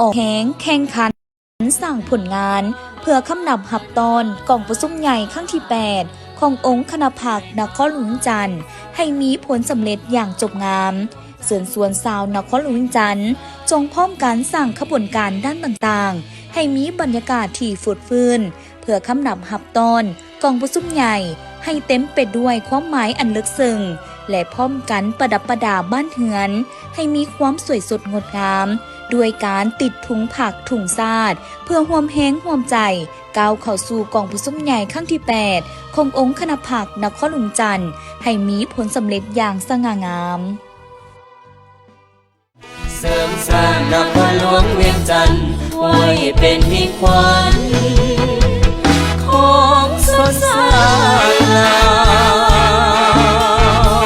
ອອກແຮງແຂ່ງຂັນສ້າງຜົນງານ ເພື່ອຄຳນັບຮັບຕ້ອນກອງປະຊຸມໃຫຍ່ຄັ້ງທີແປດ ຂອງອົງຄະນະພັກນະຄອນຫຼວງວຽງຈັນ ໃຫ້ມີຜົນສຳເລັດຢ່າງຈົບງາມ. ເຊີນຊວນຊາວນະຄອນຫຼວງວຽງຈັນ ຈົ່ງພ້ອມກັນສ້າງຂະບວນການດ້ານຕ່າງໆ ໃຫ້ມີບັນຍາກາດທີ່ຟົດຟື້ນ ເພື່ອຄຳນັບຮັບຕ້ອນກອງປະຊຸມໃຫຍ່ ໃຫ້ເຕັມໄປດ້ວຍຄວາມໝາຍອັນເລິກເຊິ່ງ ແລະ ພ້ອມກັນປະດັບປະດາບ້ານເຮືອນ ໃຫ້ມີຄວາມສວຍສົດງົດງາມ ດ້ວຍການຕິດທຸງພັກທຸງຊາດ ເພື່ອຮ່ວມແຮງຮ່ວມໃຈ ກ້າວເຂົ້າສູ່ກອງປະຊຸມໃຫຍ່ຄັ້ງທີແປດ ຂອງອົງຄະນະພັກນະຄອນຫຼວງວຽງຈັນ ໃຫ້ມີຜົນສຳເລັດຢ່າງສະຫງ່າງາມ. ເສີມສ້າງນະຄອນຫຼວງວຽງຈັນ ໄວ້ເປັນຫິງຂວັນຂອງຊົນຊາດລາ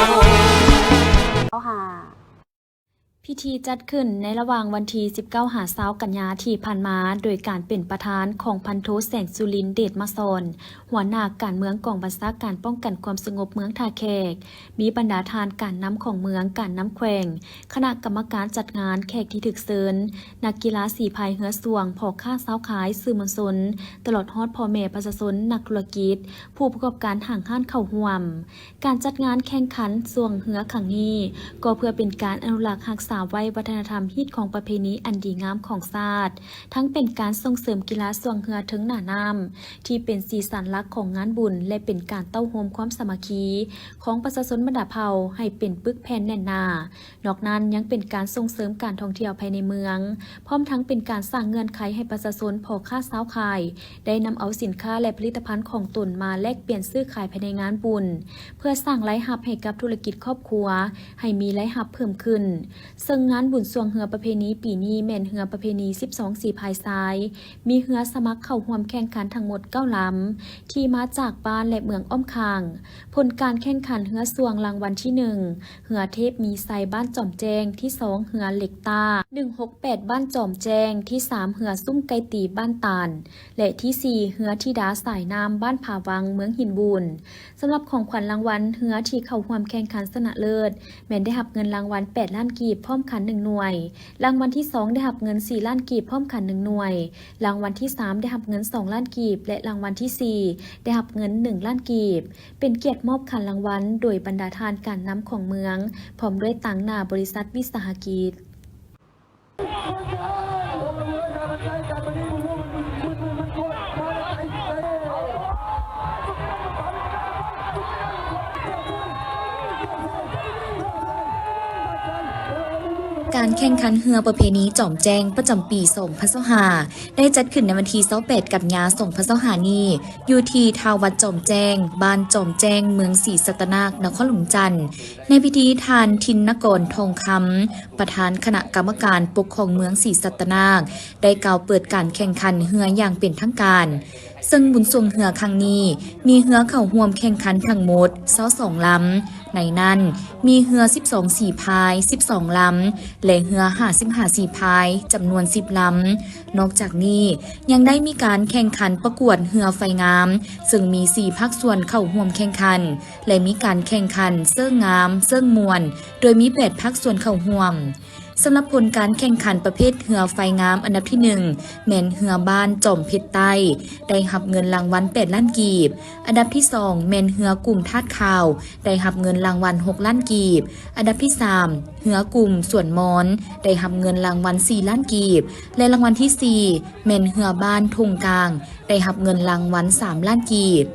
ວ. ເອົາຫາ ພິທີຈັດຂຶ້ນໃນລະຫວ່າງວັນທີສິບເກົ້າຫາຊາວກັນຍາທີ່ຜ່ານມາ ໂດຍການເປັນປະທານຂອງພັນໂທ ແສງສຸລິນ ເດດມະສອນ ຫົວໜ້າການເມືອງກອງບັນຊາການປ້ອງກັນຄວາມສະຫງົບເມືອງທ່າແຂກ, ມີບັນດາທ່ານການນຳຂອງເມືອງ, ການນຳແຂວງ, ຄະນະກຳມະການຈັດງານ, ແຂກທີ່ຖືກເຊີນ, ນັກກິລາສີພາຍເຮືອຊ່ວງ, ພໍ່ຄ້າຊາວຂາຍ, ສື່ມວນຊົນ, ຕະຫຼອດຮອດພໍ່ແມ່ປະຊາຊົນ, ນັກທຸລະກິດ, ຜູ້ປະກອບການຫ້າງຮ້ານເຂົ້າຮ່ວມ. ການຈັດງານແຂ່ງຂັນຊ່ວງເຮືອຄັ້ງນີ້ ກໍເພື່ອເປັນການອະນຸລັກຮັກສາໄວ້ວັດທະນະທຳຮີດຄອງປະເພນີອັນດີງາມຂອງຊາດ, ທັງເປັນການສົ່ງເສີມກິລາຊ່ວງເຮືອເທິງໜ້ານ້ຳ ທີ່ເປັນສີສັນຫຼັກຂອງງານບຸນ ແລະ ເປັນການເຕົ້າໂຮມຄວາມສາມັກຄີຂອງປະຊາຊົນບັນດາເຜົ່າໃຫ້ເປັນປຶກແຜ່ນແໜ້ນໜາ. ນອກນັ້ນຍັງເປັນການສົ່ງເສີມການທ່ອງທ່ຽວພາຍໃນເມືອງ, ພ້ອມທັງເປັນການສ້າງເງື່ອນໄຂໃຫ້ປະຊາຊົນພໍ່ຄ້າຊາວຂາຍ ໄດ້ນຳເອົາສິນຄ້າ ແລະ ຜະລິດຕະພັນຂອງຕົນມາແລກປ່ຽນຊື້ຂາຍພາຍໃນງານບຸນ ເພື່ອສ້າງລາຍຮັບໃຫ້ກັບທຸລະກິດຄອບຄົວ ໃຫ້ມີລາຍຮັບເພີ່ມຂຶ້ນ. ເຊິ່ງງານບຸນຊ່ວງເຮືອປະເພນີປີນີ້ແມ່ນເຮືອປະເພນີສິບສອງສີພາຍຊາຍ, ມີເຮືອສະໝັກເຂົ້າຮ່ວມແຂ່ງຂັນທັງໝົດເກົ້າລຳ ທີ່ມາຈາກບ້ານ ແລະ ເມືອງອ້ອມຂ້າງ. ຜົນການແຂ່ງຂັນເຮືອຊ່ວງ ລາງວັນທີໜຶ່ງ ເຮືອເທບມີໄຊ ບ້ານຈອມແຈ້ງ, ທີສອງ ເຮືອເຫຼັກຕ້າ ໜຶ່ງຫົກແປດ ບ້ານຈອມແຈ້ງ, ທີສາມ ເຮືອຊຸ້ມໄກ່ຕີ ບ້ານຕານ ແລະ ທີສີ່ ເຮືອທິດາສາຍນ້ຳ ບ້ານຜາວັງ ເມືອງຫີນບູນ. ສຳລັບຂອງຂວັນລາງວັນ, ເຮືອທີ່ເຂົ້າຮ່ວມແຂ່ງຂັນຊະນະເລີດ ແມ່ນໄດ້ຮັບເງິນລາງວັນແປດລ້ານກີບ ພ້ອມຂັນໜຶ່ງໜ່ວຍ, ລາງວັນທີສອງໄດ້ຮັບເງິນສີ່ລ້ານກີບ ພ້ອມຂັນໜຶ່ງໜ່ວຍ, ລາງວັນທີສາມໄດ້ຮັບເງິນສອງລ້ານກີບ ແລະ ລາງວັນທີສີ່ໄດ້ຮັບເງິນໜຶ່ງລ້ານກີບ. ເປັນກຽດມອບຂັນລາງວັນໂດຍບັນດາທ່ານການນຳຂອງເມືອງ ພ້ອມດ້ວຍຕາງໜ້າບໍລິສັດວິສາຫະກິດ. ການແຂ່ງຂັນເຮືອປະເພນີຈອມແຈ້ງປະຈຳປີສອງພັນຊາວຫ້າ ໄດ້ຈັດຂຶ້ນໃນວັນທີຊາວແປດກັນຍາສອງພັນຊາວຫ້ານີ້ ຢູ່ທີ່ທ່າວັດຈອມແຈ້ງ, ບ້ານຈອມແຈ້ງ, ເມືອງສີສັດຕະນາກ, ນະຄອນຫຼວງຈັນ. ໃນພິທີ, ທ່ານ ທິນນະກອນ ທອງຄຳ ປະທານຄະນະກຳມະການປົກຄອງເມືອງສີສັດຕະນາກ ໄດ້ກ່າວເປີດການແຂ່ງຂັນເຮືອຢ່າງເປັນທາງການ. ເຊິ່ງບຸນຊ່ວງເຮືອຄັ້ງນີ້ ມີເຮືອເຂົ້າຮ່ວມແຂ່ງຂັນທັງໝົດຊາວສອງລຳ, ໃນນັ້ນມີເຮືອສິບສອງສີພາຍ ສິບສອງລຳ ແລະ ເຮືອຫ້າສິບຫ້າສີພາຍ ຈຳນວນສິບລຳ. ນອກຈາກນີ້ ຍັງໄດ້ມີການແຂ່ງຂັນປະກວດເຮືອໄຟງາມ, ເຊິ່ງມີສີ່ພາກສ່ວນເຂົ້າຮ່ວມແຂ່ງຂັນ ແລະ ມີການແຂ່ງຂັນເຊີງງາມ, ເຊີງມ່ວນ ໂດຍມີແປດພາກສ່ວນເຂົ້າຮ່ວມ. ສຳລັບຜົນການແຂ່ງຂັນປະເພດເຮືອໄຟງາມ ອັນດັບທີໜຶ່ງ ແມ່ນເຮືອບ້ານຈອມເພັດໃຕ້ ໄດ້ຮັບເງິນລາງວັນແປດລ້ານກີບ, ອັນດັບທີສອງ ແມ່ນເຮືອກຸ່ມທາດຂາວ ໄດ້ຮັບເງິນລາງວັນຫົກລ້ານກີບ, ອັນດັບທີສາມ ເຮືອກຸ່ມສວນມອນ ໄດ້ຮັບເງິນລາງວັນສີ່ລ້ານກີບ ແລະ ລາງວັນທີສີ່ ແມ່ນເຮືອບ້ານທົ່ງກາງ ໄດ້ຮັບເງິນລາງວັນສາມລ້ານກີບ.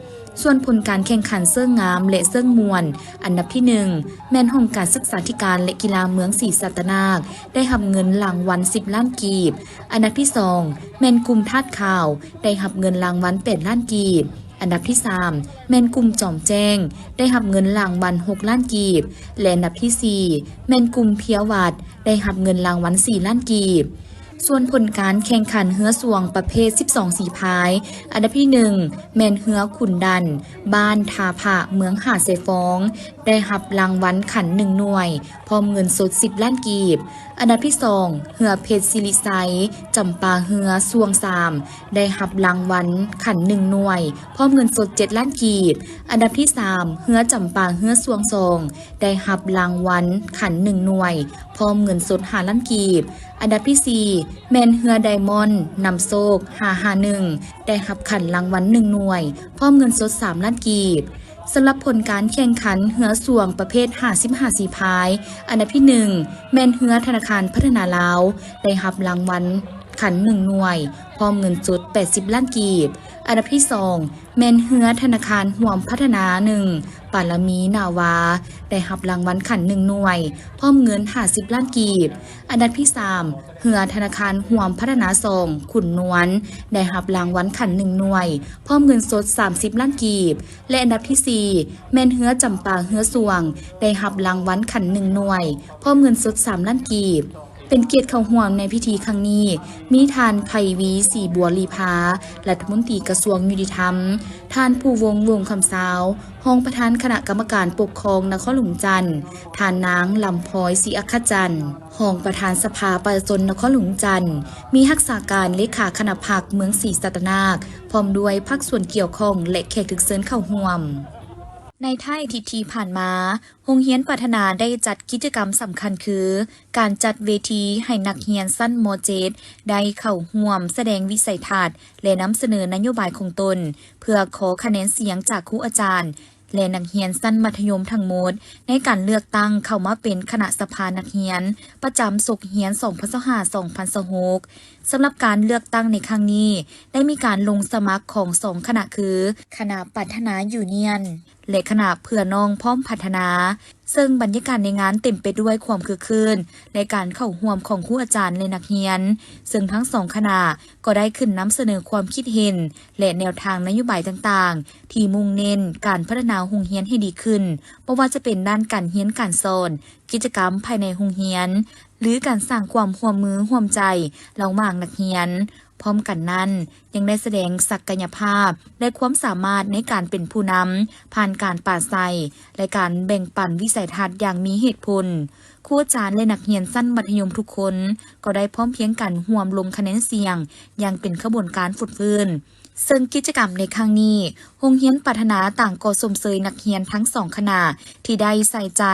ສ່ວນຜົນການແຂ່ງຂັນເຊີງງາມ ແລະ ເຊີງມ່ວນ ອັນດັບທີໜຶ່ງ ແມ່ນຫ້ອງການສຶກສາທິການ ແລະ ກິລາເມືອງສີສັດຕະນາກ ໄດ້ຮັບເງິນລາງວັນສິບລ້ານກີບ, ອັນດັບທີສອງ ແມ່ນກຸ່ມທາດຂາວ ໄດ້ຮັບເງິນລາງວັນແປດລ້ານກີບ, ອັນດັບທີສາມ ແມ່ນກຸ່ມຈອມແຈ້ງ ໄດ້ຮັບເງິນລາງວັນຫົກລ້ານກີບ ແລະ ອັນດັບທີສີ່ ແມ່ນກຸ່ມເພຍວັດ ໄດ້ຮັບເງິນລາງວັນສີ່ລ້ານກີບ. ສ່ວນຜົນການແຂ່ງຂັນເຮືອຊ່ວງປະເພດສິບສອງສີພາຍ ອັນດັບທີໜຶ່ງ ແມ່ນເຮືອຂຸນດັນ ບ້ານທ່າພະ ເມືອງຫາດຊາຍຟອງ ໄດ້ຮັບລາງວັນຂັນໜຶ່ງໜ່ວຍ ພ້ອມເງິນສົດສິບລ້ານກີບ. ອັນດັບທີສອງ ເຮືອເພັດສິລິໄຊ ຈຳປາເຮືອ ຊ່ວງສາມ ໄດ້ຮັບລາງວັນຂັນໜຶ່ງໜ່ວຍ ພ້ອມເງິນສົດເຈັດລ້ານກີບ. ອັນດັບທີສາມ ເຮືອຈຳປາເຮືອ ຊ່ວງສອງ ໄດ້ຮັບລາງວັນຂັນໜຶ່ງໜ່ວຍ ພ້ອມເງິນສົດຫ້າລ້ານກີບ. ອັນດັບທີສີ່ ແມ່ນເຮືອໄດມອນນຳໂຊກ ຫ້າຫ້າໜຶ່ງ ໄດ້ຮັບຂັນລາງວັນໜຶ່ງໜ່ວຍ ພ້ອມເງິນສົດສາມລ້ານກີບ. ສຳລັບຜົນການແຂ່ງຂັນເຮືອຊ່ວງປະເພດຫ້າສິບຫ້າສີພາຍ ອັນດັບທີໜຶ່ງ ແມ່ນເຮືອທະນາຄານພັດທະນາລາວ ໄດ້ຮັບລາງວັນຂັນໜຶ່ງໜ່ວຍ ພ້ອມເງິນສົດແປດສິບລ້ານກີບ. ອັນດັບທີສອງ ແມ່ນເຮືອທະນາຄານຮ່ວມພັດທະນາໜຶ່ງ ປາລະມີນາວາ ໄດ້ຮັບລາງວັນຂັນໜຶ່ງໜ່ວຍ ພ້ອມເງິນຫ້າສິບລ້ານກີບ. ອັນດັບທີສາມ ເຮືອທະນາຄານຮ່ວມພັດທະນາສອງ ຂຸນນວນ ໄດ້ຮັບລາງວັນຂັນໜຶ່ງໜ່ວຍ ພ້ອມເງິນສົດສາມສິບລ້ານກີບ ແລະ ອັນດັບທີສີ່ ແມ່ນເຮືອຈຳປາເຮືອຊ່ວງ ໄດ້ຮັບລາງວັນຂັນໜຶ່ງໜ່ວຍ ພ້ອມເງິນສົດສາມລ້ານກີບ. ເປັນກຽດເຂົ້າຮ່ວມໃນພິທີຄັ້ງນີ້ ມີທ່ານ ໄພວີ ສີບົວລີພາ ລັດຖະມົນຕີກະຊວງຍຸຕິທຳ, ທ່ານ ພູວົງ ວົງຄຳຊາວ ຮອງປະທານຄະນະກຳມະການປົກຄອງນະຄອນຫຼວງວຽງຈັນ, ທ່ານນາງ ລຳພອຍ ສີອັກຂະຈັນ ຮອງປະທານສະພາປະຊາຊົນນະຄອນຫຼວງວຽງຈັນ, ມີຮັກສາການເລຂາຄະນະພັກເມືອງສີສັດຕະນາກ ພ້ອມດ້ວຍພາກສ່ວນກ່ຽວຂ້ອງ ແລະ ແຂກຖືກເຊີນເຂົ້າຮ່ວມ. ໃນທ້າຍອາທິດທີ່ຜ່ານມາ, ໂຮງຮຽນປາດຖະໜາໄດ້ຈັດກິດຈະກຳສຳຄັນຄື ການຈັດເວທີໃຫ້ນັກຮຽນຊັ້ນ ມ.ເຈັດ ໄດ້ເຂົ້າຮ່ວມສະແດງວິໄສທັດ ແລະ ນຳສະເໜີນະໂຍບາຍຂອງຕົນ ເພື່ອຂໍຄະແນນສຽງຈາກຄູອາຈານ ແລະ ນັກຮຽນຊັ້ນມັດທະຍົມທັງໝົດ ໃນການເລືອກຕັ້ງເຂົ້າມາເປັນຄະນະສະພານັກຮຽນ ປະຈຳສົກຮຽນ ສອງພັນຊາວຫ້າ ສອງພັນຊາວຫົກ. ສຳລັບການເລືອກຕັ້ງໃນຄັ້ງນີ້ ໄດ້ມີການລົງສະໝັກຂອງສອງຄະນະຄື ຄະນະປາດຖະໜາຢູນຽນ ແລະ ຄະນະເພື່ອນ້ອງພ້ອມພັດທະນາ, ເຊິ່ງບັນຍາກາດໃນງານເຕັມໄປດ້ວຍຄວາມຄຶກຄື້ນ ແລະ ການເຂົ້າຮ່ວມຂອງຄູອາຈານ ແລະ ນັກຮຽນ, ເຊິ່ງທັງສອງຄະນະກໍໄດ້ຂຶ້ນນຳສະເໜີຄວາມຄິດເຫັນ ແລະ ແນວທາງນະໂຍບາຍຕ່າງໆ ທີ່ມຸ່ງເນັ້ນການພັດທະນາໂຮງຮຽນໃຫ້ດີຂຶ້ນ, ບໍ່ວ່າຈະເປັນດ້ານການຮຽນການສອນ, ກິດຈະກຳພາຍໃນໂຮງຮຽນ ຫຼື ການສ້າງຄວາມຮ່ວມມືຮ່ວມໃຈລະຫວ່າງນັກຮຽນ. ພ້ອມກັນນັ້ນ ຍັງໄດ້ສະແດງສັກກະຍະພາບ ແລະ ຄວາມສາມາດໃນການເປັນຜູ້ນຳ ຜ່ານການປາໄສ ແລະ ການແບ່ງປັນວິໄສທັດຢ່າງມີເຫດຜົນ. ຄູອາຈານ ແລະ ນັກຮຽນຊັ້ນມັດທະຍົມທຸກຄົນ ກໍໄດ້ພ້ອມພຽງກັນຮ່ວມລົງຄະແນນສຽງຢ່າງເປັນຂະບວນການຟົດຟື້ນ. ເຊິ່ງກິດຈະກຳໃນຄັ້ງນີ້, ໂຮງຮຽນປາດຖະໜາຕ່າງກໍຊົມເຊີຍນັກຮຽນທັງສອງຄະນະທີ່ໄດ້ໃສ່ໃຈ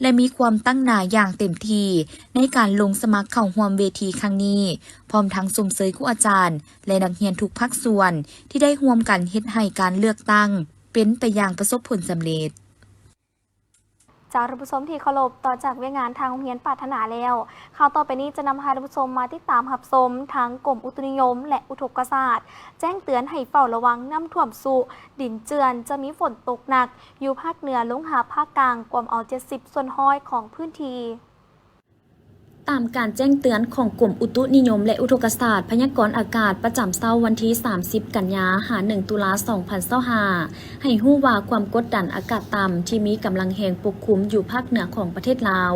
ແລະ ມີຄວາມຕັ້ງໜ້າຢ່າງເຕັມທີ່ໃນການລົງສະໝັກເຂົ້າຮ່ວມເວທີຄັ້ງນີ້, ພ້ອມທັງຊົມເຊີຍຄູອາຈານ ແລະ ນັກຮຽນທຸກພາກສ່ວນທີ່ໄດ້ຮ່ວມກັນເຮັດໃຫ້ການເລືອກຕັ້ງເປັນໄປຢ່າງປະສົບຜົນສຳເລັດ. ຈ້າ ທ່ານຜູ້ຊົມທີ່ເຄົາລົບ, ຕໍ່ຈາກວຽກງານທາງໂຮງຮຽນປາດຖະໜາແລ້ວ, ຂ່າວຕໍ່ໄປນີ້ຈະນຳພາທ່ານຜູ້ຊົມມາຕິດຕາມຮັບຊົມ ທາງກົມອຸຕຸນິຍົມ ແລະ ອຸທົກກະສາດ ແຈ້ງເຕືອນໃຫ້ເຝົ້າລະວັງນ້ຳຖ້ວມຊຸ, ດິນເຈື່ອນ, ຈະມີຝົນຕົກໜັກຢູ່ພາກເໜືອລົງຫາພາກກາງ ກວມເອົາເຈັດສິບສ່ວນຮ້ອຍຂອງພື້ນທີ່. ຕາມການແຈ້ງເຕືອນຂອງກົມອຸຕຸນິຍົມ ແລະ ອຸທົກກະສາດ ພະຍາກອນອາກາດປະຈຳເຊົ້າວັນທີສາມສິບ ກັນຍາ ຫາ ໜຶ່ງ ຕຸລາ ສອງພັນຊາວຫ້າ ໃຫ້ຮູ້ວ່າຄວາມກົດດັນອາກາດຕ່ຳທີ່ມີກຳລັງແຮງປົກຄຸມຢູ່ພາກເໜືອຂອງປະເທດລາວ,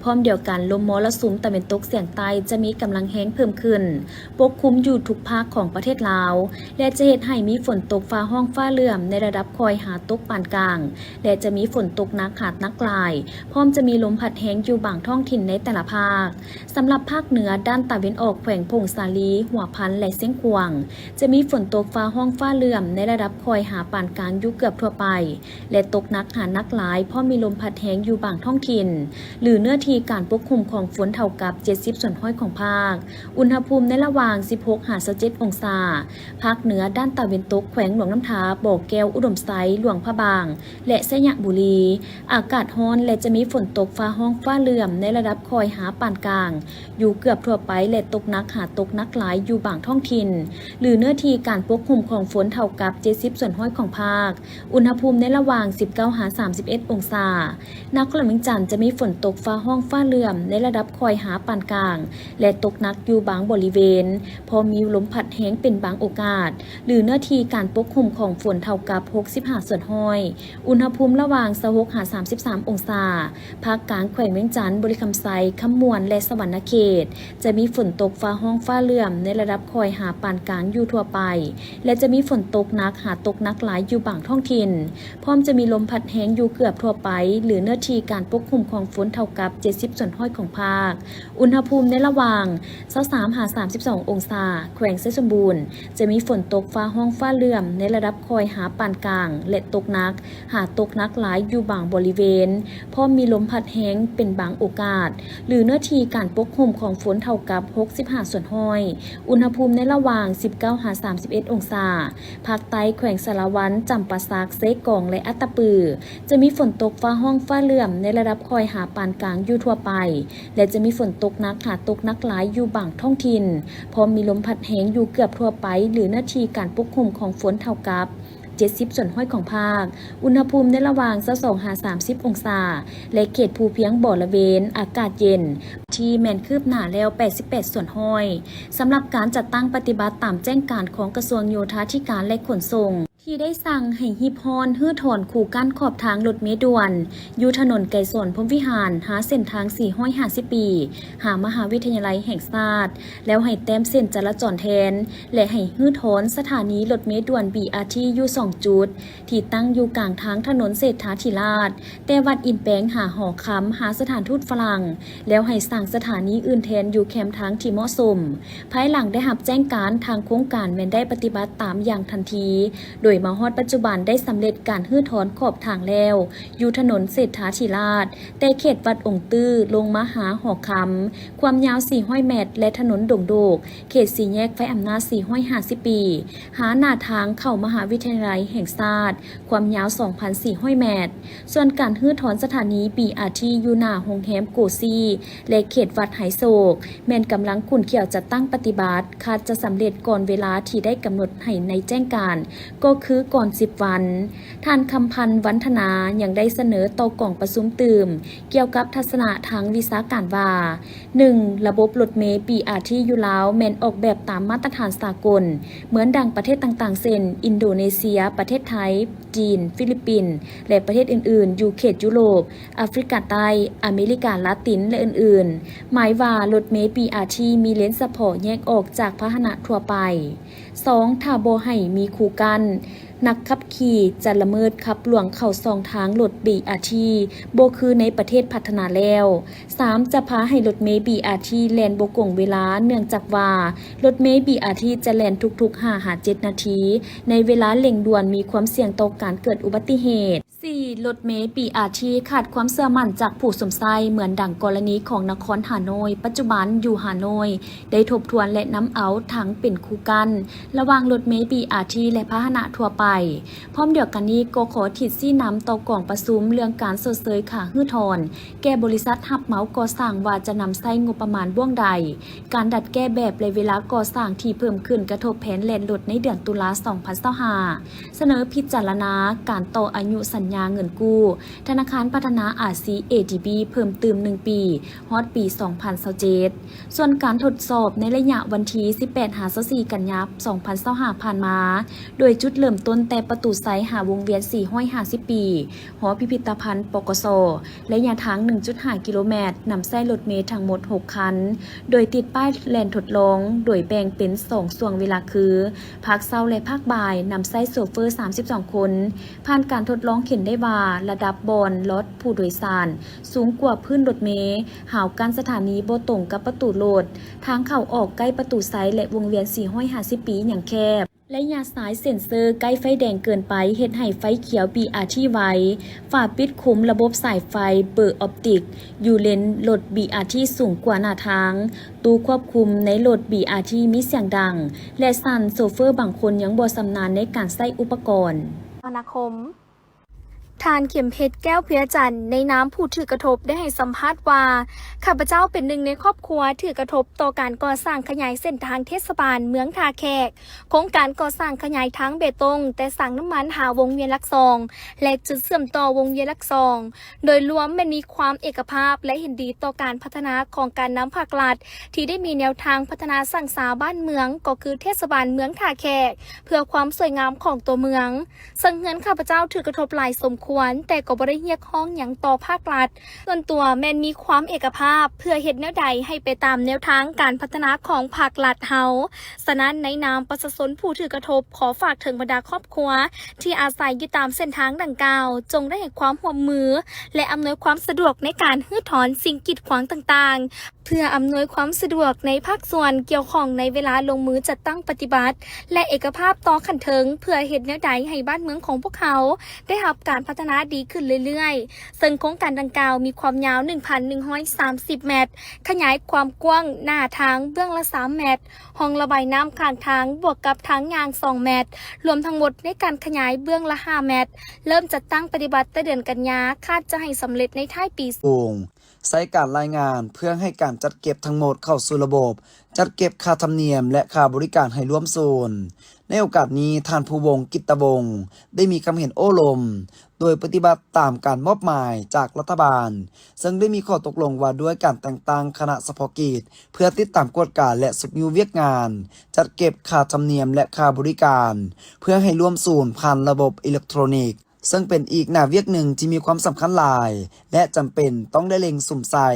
ພ້ອມດຽວກັນ ລົມມໍລະສຸມຕາເວັນຕົກສຽງໃຕ້ຈະມີກຳລັງແຮງເພີ່ມຂຶ້ນ ປົກຄຸມຢູ່ທຸກພາກຂອງປະເທດລາວ ແລະ ຈະເຮັດໃຫ້ມີຝົນຕົກຟ້າຮ້ອງຟ້າເຫຼື້ອມໃນລະດັບຄ່ອຍຫາຕົກປານກາງ ແລະ ຈະມີຝົນຕົກໜັກຫາໜັກຫຼາຍ, ພ້ອມຈະມີລົມພັດແຮງຢູ່ບາງທ້ອງຖິ່ນໃນແຕ່ລະພາກ. ສຳລັບພາກເໜືອດ້ານຕາເວັນອອກ ແຂວງຜົ້ງສາລີ, ຫົວພັນ ແລະ ຊຽງຂວາງ ຈະມີຝົນຕົກຟ້າຮ້ອງຟ້າເຫຼື້ອມໃນລະດັບຄ່ອຍຫາປານກາງຢູ່ເກືອບທົ່ວໄປ ແລະ ຕົກໜັກຫາໜັກຫຼາຍ, ພ້ອມມີລົມພັດແຮງຢູ່ບາງທ້ອງຖິ່ນ ຫຼື ເນື້ອທີ່ການປົກຄຸມຂອງຝົນເທົ່າກັບເຈັດສິບສ່ວນຮ້ອຍຂອງພາກ. ອຸນຫະພູມໃນລະຫວ່າງສິບຫົກຫາຊາວເຈັດອົງສາ. ພາກເໜືອດ້ານຕາເວັນຕົກ ແຂວງຫຼວງນ້ຳທາ, ບໍ່ແກ້ວ, ອຸດົມໄຊ, ຫຼວງພະບາງ ແລະ ໄຊຍະບູລີ ອາກາດຮ້ອນ ແລະ ຈະມີຝົນຕົກຟ້າຮ້ອງຟ້າເຫຼື້ອມໃນລະດັບຄ່ອຍຫາປານກາງ ຢູ່ເກືອບທົ່ວໄປ ແລະ ຕົກໜັກຫາຕົກໜັກຫຼາຍຢູ່ບາງທ້ອງຖິ່ນ ຫຼື ເນື້ອທີ່ການປົກຄຸມຂອງຝົນເທົ່າກັບເຈັດສິບສ່ວນຮ້ອຍຂອງພາກ. ອຸນຫະພູມໃນລະຫວ່າງສິບເກົ້າຫາສາມສິບເອັດອົງສາ. ນະຄອນຫຼວງວຽງຈັນຈະມີຝົນຕົກຟ້າຮ້ອງຟ້າເຫຼື້ອມໃນລະດັບຄ່ອຍຫາປານກາງ ແລະ ຕົກໜັກຢູ່ບາງບໍລິເວນ, ພໍມີລົມພັດແຮງເປັນບາງໂອກາດ, ຫຼື ເນື້ອທີ່ການປົກຄຸມຂອງຝົນເທົ່າກັບຫົກສິບຫ້າສ່ວນຮ້ອຍ. ອຸນຫະພູມລະຫວ່າງຊາວຫົກຫາສາມສິບສາມອົງສາ. ພາກກາງແຂວງວຽງຈັນ, ບໍລິຄຳໄຊ, ຄຳມ່ວນ ແລະ ສະຫວັນນະເຂດ ຈະມີຝົນຕົກຟ້າຮ້ອງຟ້າເຫຼື້ອມໃນລະດັບຄ່ອຍຫາປານກາງຢູ່ທົ່ວໄປ ແລະ ຈະມີຝົນຕົກໜັກຫາຕົກໜັກຫຼາຍຢູ່ບາງທ້ອງຖິ່ນ, ພ້ອມຈະມີລົມພັດແຮງຢູ່ເກືອບທົ່ວໄປ ຫຼື ເນື້ອທີ່ການປົກຄຸມຂອງຝົນເທົ່າກັບເຈັດສິບສ່ວນຮ້ອຍຂອງພາກ. ອຸນຫະພູມໃນລະຫວ່າງຊາວສາມຫາສາມສິບສອງອົງສາ. ແຂວງໄຊສົມບູນ ຈະມີຝົນຕົກຟ້າຮ້ອງຟ້າເຫຼື້ອມໃນລະດັບຄ່ອຍຫາປານກາງ ແລະ ຕົກໜັກຫາຕົກໜັກຫຼາຍຢູ່ບາງບໍລິເວນ, ພ້ອມມີລົມພັດແຮງເປັນບາງໂອກາດ ຫຼື ເນື້ອທີ່ ທີ່ການປົກຫຸ້ມຂອງຝົນເທົ່າກັບຫົກສິບຫ້າສ່ວນຮ້ອຍ, ອຸນຫະພູມໃນລະຫວ່າງສິບເກົ້າຫາສາມສິບເອັດອົງສາ. ພາກໃຕ້ແຂວງສາລະວັນ, ຈຳປາສັກ, ເຊກອງ ແລະ ອັດຕະປື ຈະມີຝົນຕົກຟ້າຮ້ອງຟ້າເຫຼື້ອມໃນລະດັບຄ່ອຍຫາປານກາງຢູ່ທົ່ວໄປ ແລະ ຈະມີຝົນຕົກໜັກຫາຕົກໜັກຫຼາຍຢູ່ບາງທ້ອງຖິ່ນ, ພ້ອມມີລົມພັດແຮງຢູ່ເກືອບທົ່ວໄປ ຫຼື ເນື້ອທີ່ການປົກຄຸມຂອງຝົນເທົ່າກັບເຈັດສິບສ່ວນຮ້ອຍຂອງພາກ. ອຸນຫະພູມໃນລະຫວ່າງຊາວສອງຫາສາມສິບອົງສາ ແລະ ເຂດພູພຽງບໍລະເວນອາກາດເຢັນ ທີ່ແມ່ນຄືບໜ້າແລ້ວແປດສິບແປດສ່ວນຮ້ອຍ. ສຳລັບການຈັດຕັ້ງປະຕິບັດຕາມແຈ້ງການຂອງກະຊວງໂຍທາທິການ ແລະ ຂົນສົ່ງ ທີ່ໄດ້ສັ່ງໃຫ້ຮີບຮ້ອນຮື້ຖອນຄູກັ້ນຂອບທາງລົດເມດ່ວນ ຢູ່ຖະໜົນໄກສອນ ພົມວິຫານ ຫາເສັ້ນທາງສີ່ຮ້ອຍຫ້າສິບປີ ຫາມະຫາວິທະຍາໄລແຫ່ງຊາດ ແລ້ວໃຫ້ແຕ້ມເສັ້ນຈະລາຈອນແທນ ແລະ ໃຫ້ຮື້ຖອນສະຖານີລົດເມດ່ວນ ບີອາທີ ຢູ່ສອງຈຸດ ທີ່ຕັ້ງຢູ່ກາງທາງຖະໜົນເສດຖາທິລາດ ແຕ່ວັດອິນແປງຫາຫໍຄຳ ຫາສະຖານທູດຝຣັ່ງ ແລ້ວໃຫ້ສ້າງສະຖານີອື່ນແທນຢູ່ແຄມທາງທີ່ເໝາະສົມ. ພາຍຫຼັງໄດ້ຮັບແຈ້ງການ, ທາງໂຄງການແມ່ນໄດ້ປະຕິບັດຕາມຢ່າງທັນທີ, ໂດຍມາຮອດປັດຈຸບັນໄດ້ສຳເລັດການຮື້ຖອນຂອບທາງແລ້ວ ຢູ່ຖະໜົນເສດຖາທິລາດ ແຕ່ເຂດວັດອົງຕື້ລົງມາຫາຫໍຄຳ ຄວາມຍາວສີ່ຮ້ອຍແມັດ ແລະ ຖະໜົນດົງໂດກ ເຂດສີ່ແຍກໄຟອຳນາດສີ່ຮ້ອຍຫ້າສິບປີ ຫາໜ້າທາງເຂົ້າມະຫາວິທະຍາໄລແຫ່ງຊາດ ຄວາມຍາວສອງພັນສີ່ຮ້ອຍແມັດ. ສ່ວນການຮື້ຖອນສະຖານີ ບີອາທີ ຢູ່ໜ້າໂຮງແຮມໂກຊີ ແລະ ເຂດວັດໄຮໂສກ ແມ່ນກຳລັງຂຸ້ນຂ້ຽວຈັດຕັ້ງປະຕິບັດ, ຄາດຈະສຳເລັດກ່ອນເວລາທີ່ໄດ້ກຳນົດໃຫ້ໃນແຈ້ງການ ກໍຄືກ່ອນສິບວັນ. ທ່ານ ຄຳພັນ ວັນທະນາ ຍັງໄດ້ສະເໜີຕໍ່ກອງປະຊຸມຕື່ມ ກ່ຽວກັບທັດສະນະທາງວິຊາການວ່າ ໜຶ່ງ ລະບົບລົດເມ ບີອາທີ ຢູ່ລາວແມ່ນອອກແບບຕາມມາດຕະຖານສາກົນ ເໝືອນດັ່ງປະເທດຕ່າງໆ ເຊັ່ນ ອິນໂດເນເຊຍ, ປະເທດໄທ, ຈີນ, ຟີລິບປິນ ແລະ ປະເທດອື່ນໆ ຢູ່ເຂດຢູໂຣບ, ອາຟຣິກາໃຕ້, ອາເມລິກາລາຕິນ ແລະ ອື່ນໆ ໝາຍວ່າລົດເມ ບີອາທີ ມີເລນສະເພາະແຍກອອກຈາກພາຫະນະທົ່ວໄປ. ສອງ ຖ້າບໍ່ໃຫ້ມີຄູກັ້ນ, ນັກຂັບຂີ່ຈະລະເມີດຂັບລວງເຂົ້າຊ່ອງທາງລົດ ບີອາທີ ບໍ່ຄືໃນປະເທດພັດທະນາແລ້ວ. ສາມ ຈະພາໃຫ້ລົດເມ ບີອາທີ ແລ່ນບໍ່ກົງເວລາ ເນື່ອງຈາກວ່າລົດເມ ບີອາທີ ຈະແລ່ນທຸກໆຫ້າຫາເຈັດນາທີ ໃນເວລາເລັ່ງດ່ວນ ມີຄວາມສ່ຽງຕໍ່ການເກີດອຸບັດຕິເຫດ. ສີ່ ລົດເມ ບີອາທີ ຂາດຄວາມເຊື່ອໝັ້ນຈາກຜູ້ຊົມໃຊ້ ເໝືອນດັ່ງກໍລະນີຂອງນະຄອນຮ່າໂນ້ຍ ປັດຈຸບັນຢູ່ຮ່າໂນ້ຍ ໄດ້ທົບທວນ ແລະ ນຳເອົາທັງເປັນຄູ່ກັ້ນລະຫວ່າງລົດເມ ບີອາທີ ແລະ ພາຫະນະທົ່ວໄປ. ພ້ອມດຽວກັນນີ້ກໍຂໍທິດຊີ້ນຳຕໍ່ກອງປະຊຸມເລື່ອງການຊົດເຊີຍຄ່າຮື້ຖອນແກ່ບໍລິສັດຮັບເໝົາກໍ່ສ້າງວ່າຈະນຳໃຊ້ງົບປະມານບ່ວງໃດ, ການດັດແກ້ແບບ ແລະ ເວລາກໍ່ສ້າງທີ່ເພີ່ມຂຶ້ນກະທົບແຜນແລ່ນລົດໃນເດືອນຕຸລາ ສອງພັນຊາວຫ້າ. ສະເໜີພິຈາລະນາການຕໍ່ອາຍຸສັນຍາເງິນກູ້ທະນາຄານພັດທະນາອາຊີ ເອດີບີ ເພີ່ມຕື່ມໜຶ່ງປີ ຮອດປີສອງພັນຊາວເຈັດ. ສ່ວນການທົດສອບໃນໄລຍະວັນທີສິບແປດຫາຊາວສີ່ກັນຍາ ສອງພັນຊາວຫ້າ ຜ່ານມາ, ໂດຍຈຸດເລີ່ມຕົ້ນແຕ່ປະຕູໄຊຫາວົງວຽນສີ່ຮ້ອຍຫ້າສິບປີ ຫໍພິພິທະພັນ ປກສ, ໄລຍະທາງໜຶ່ງຈຸດຫ້າກິໂລແມັດ, ນຳໃຊ້ລົດເມທັງໝົດຫົກຄັນ ໂດຍຕິດປ້າຍແລ່ນທົດລອງ ໂດຍແບ່ງເປັນສອງຊ່ວງເວລາຄື ພາກເຊົ້າ ແລະ ພາກບ່າຍ, ນຳໃຊ້ໂຊເຟີສາມສິບສອງຄົນ. ຜ່ານການທົດລອງເຫັນໄດ້ວ່າ ລະດັບບ່ອນລອດຜູ້ໂດຍສານສູງກວ່າພື້ນລົດເມ, ຮາວກັ້ນສະຖານີບໍ່ຕົງກັບປະຕູລົດ, ທາງເຂົ້າອອກໃກ້ປະຕູໄຊ ແລະ ວົງວຽນສີ່ຮ້ອຍຫ້າສິບປີຍັງແຄບ. ໄລຍະສາຍເຊັນເຊີໃກ້ໄຟແດງເກີນໄປ ເຮັດໃຫ້ໄຟຂຽວ ບີອາທີ ໄວ, ຝາປິດຄຸມລະບົບສາຍໄຟເບີອອບຕິກຢູ່ເລນລົດ ບີອາທີ ສູງກວ່າໜ້າທາງ, ຕູ້ຄວບຄຸມໃນລົດ ບີອາທີ ມີສຽງດັງ ແລະ ສັ່ນ, ໂຊເຟີບາງຄົນຍັງບໍ່ຊຳນານໃນການໃຊ້ອຸປະກອນ. ສະມາຄົມ ທ່ານ ເຂັມເພັດ ແກ້ວເພຍຈັນ ໃນນາມຜູ້ຖືກກະທົບ ໄດ້ໃຫ້ສຳພາດວ່າ ຂ້າພະເຈົ້າເປັນໜຶ່ງໃນຄອບຄົວຖືກກະທົບຕໍ່ການກໍ່ສ້າງຂະຫຍາຍເສັ້ນທາງເທດສະບານເມືອງທ່າແຂກ, ໂຄງການກໍ່ສ້າງຂະຫຍາຍທາງເບຕົງ ແຕ່ສາງນ້ຳມັນຫາວົງວຽນຫຼັກສອງ ແລະ ຈຸດເຊື່ອມຕໍ່ວົງວຽນຫຼັກສອງ. ໂດຍລວມແມ່ນມີຄວາມເອກະພາບ ແລະ ເຫັນດີຕໍ່ການພັດທະນາຂອງການນຳພາກລັດ ທີ່ໄດ້ມີແນວທາງພັດທະນາສ້າງສາບ້ານເມືອງ ກໍຄືເທດສະບານເມືອງທ່າແຂກ ເພື່ອຄວາມສວຍງາມຂອງຕົວເມືອງ. ເຊິ່ງເຮືອນຂ້າພະເຈົ້າຖືກກະທົບຫຼາຍສົມຄວນ, ແຕ່ກໍບໍ່ໄດ້ຮຽກຮ້ອງຫຍັງຕໍ່ພາກລັດ. ສ່ວນຕົວແມ່ນມີຄວາມເອກະພາບ ເພື່ອເຮັດແນວໃດໃຫ້ໄປຕາມແນວທາງການພັດທະນາຂອງພາກລັດເຮົາ. ສະນັ້ນ, ໃນນາມປະຊາຊົນຜູ້ຖືກກະທົບ, ຂໍຝາກເຖິງບັນດາຄອບຄົວທີ່ອາໄສຢູ່ຕາມເສັ້ນທາງດັ່ງກ່າວ, ຈົ່ງໄດ້ໃຫ້ຄວາມຮ່ວມມື ແລະ ອຳນວຍຄວາມສະດວກໃນການຮື້ຖອນສິ່ງກີດຂວາງຕ່າງໆ. ເພື່ອອຳນວຍຄວາມສະດວກໃນພາກສ່ວນກ່ຽວຂ້ອງໃນເວລາລົງມືຈັດຕັ້ງປະຕິບັດ ແລະ ເອກະພາບຕໍ່ຂັ້ນເທິງ ເພື່ອເຮັດແນວໃດໃຫ້ບ້ານເມືອງຂອງພວກເຮົາໄດ້ຮັບການພັດທະນາດີຂຶ້ນເລື້ອຍໆ, ເຊິ່ງໂຄງການດັ່ງກ່າວມີຄວາມຍາວໜຶ່ງພັນໜຶ່ງຮ້ອຍສາມສິບແມັດ, ຂະຫຍາຍຄວາມກວ້າງໜ້າທາງເບື້ອງລະສາມແມັດ, ຮ່ອງລະບາຍນ້ຳຂ້າງທາງບວກກັບທາງຍ່າງສອງແມັດ, ລວມທັງໝົດໃນການຂະຫຍາຍເບື້ອງລະຫ້າແມັດ, ເລີ່ມຈັດຕັ້ງປະຕິບັດແຕ່ເດືອນກັນຍາ, ຄາດຈະໃຫ້ສຳເລັດໃນທ້າຍປີ. ໂມງ ໃຊ້ການລາຍງານເພື່ອໃຫ້ການຈັດເກັບທັງໝົດເຂົ້າສູ່ລະບົບຈັດເກັບຄ່າທຳນຽມ ແລະ ຄ່າບໍລິການໃຫ້ລວມສູນ. ໃນໂອກາດນີ້, ທ່ານ ພູວົງ ກິດຕະວົງ ໄດ້ມີຄຳເຫັນໂອ້ລົມ ໂດຍປະຕິບັດຕາມການມອບໝາຍຈາກລັດຖະບານ, ເຊິ່ງໄດ້ມີຂໍ້ຕົກລົງວ່າດ້ວຍການແຕ່ງຕັ້ງຄະນະສະເພາະກິດ ເພື່ອຕິດຕາມກວດກາ ແລະ ຊຸກຍູ້ວຽກງານຈັດເກັບຄ່າທຳນຽມ ແລະ ຄ່າບໍລິການ ເພື່ອໃຫ້ລວມສູນຜ່ານລະບົບອີເລັກໂທຣນິກ. ເຊິ່ງເປັນອີກໜ້າວຽກໜຶ່ງທີ່ມີຄວາມສຳຄັນຫຼາຍ ແລະ ຈຳເປັນຕ້ອງໄດ້ເລັ່ງສຸມໃສ່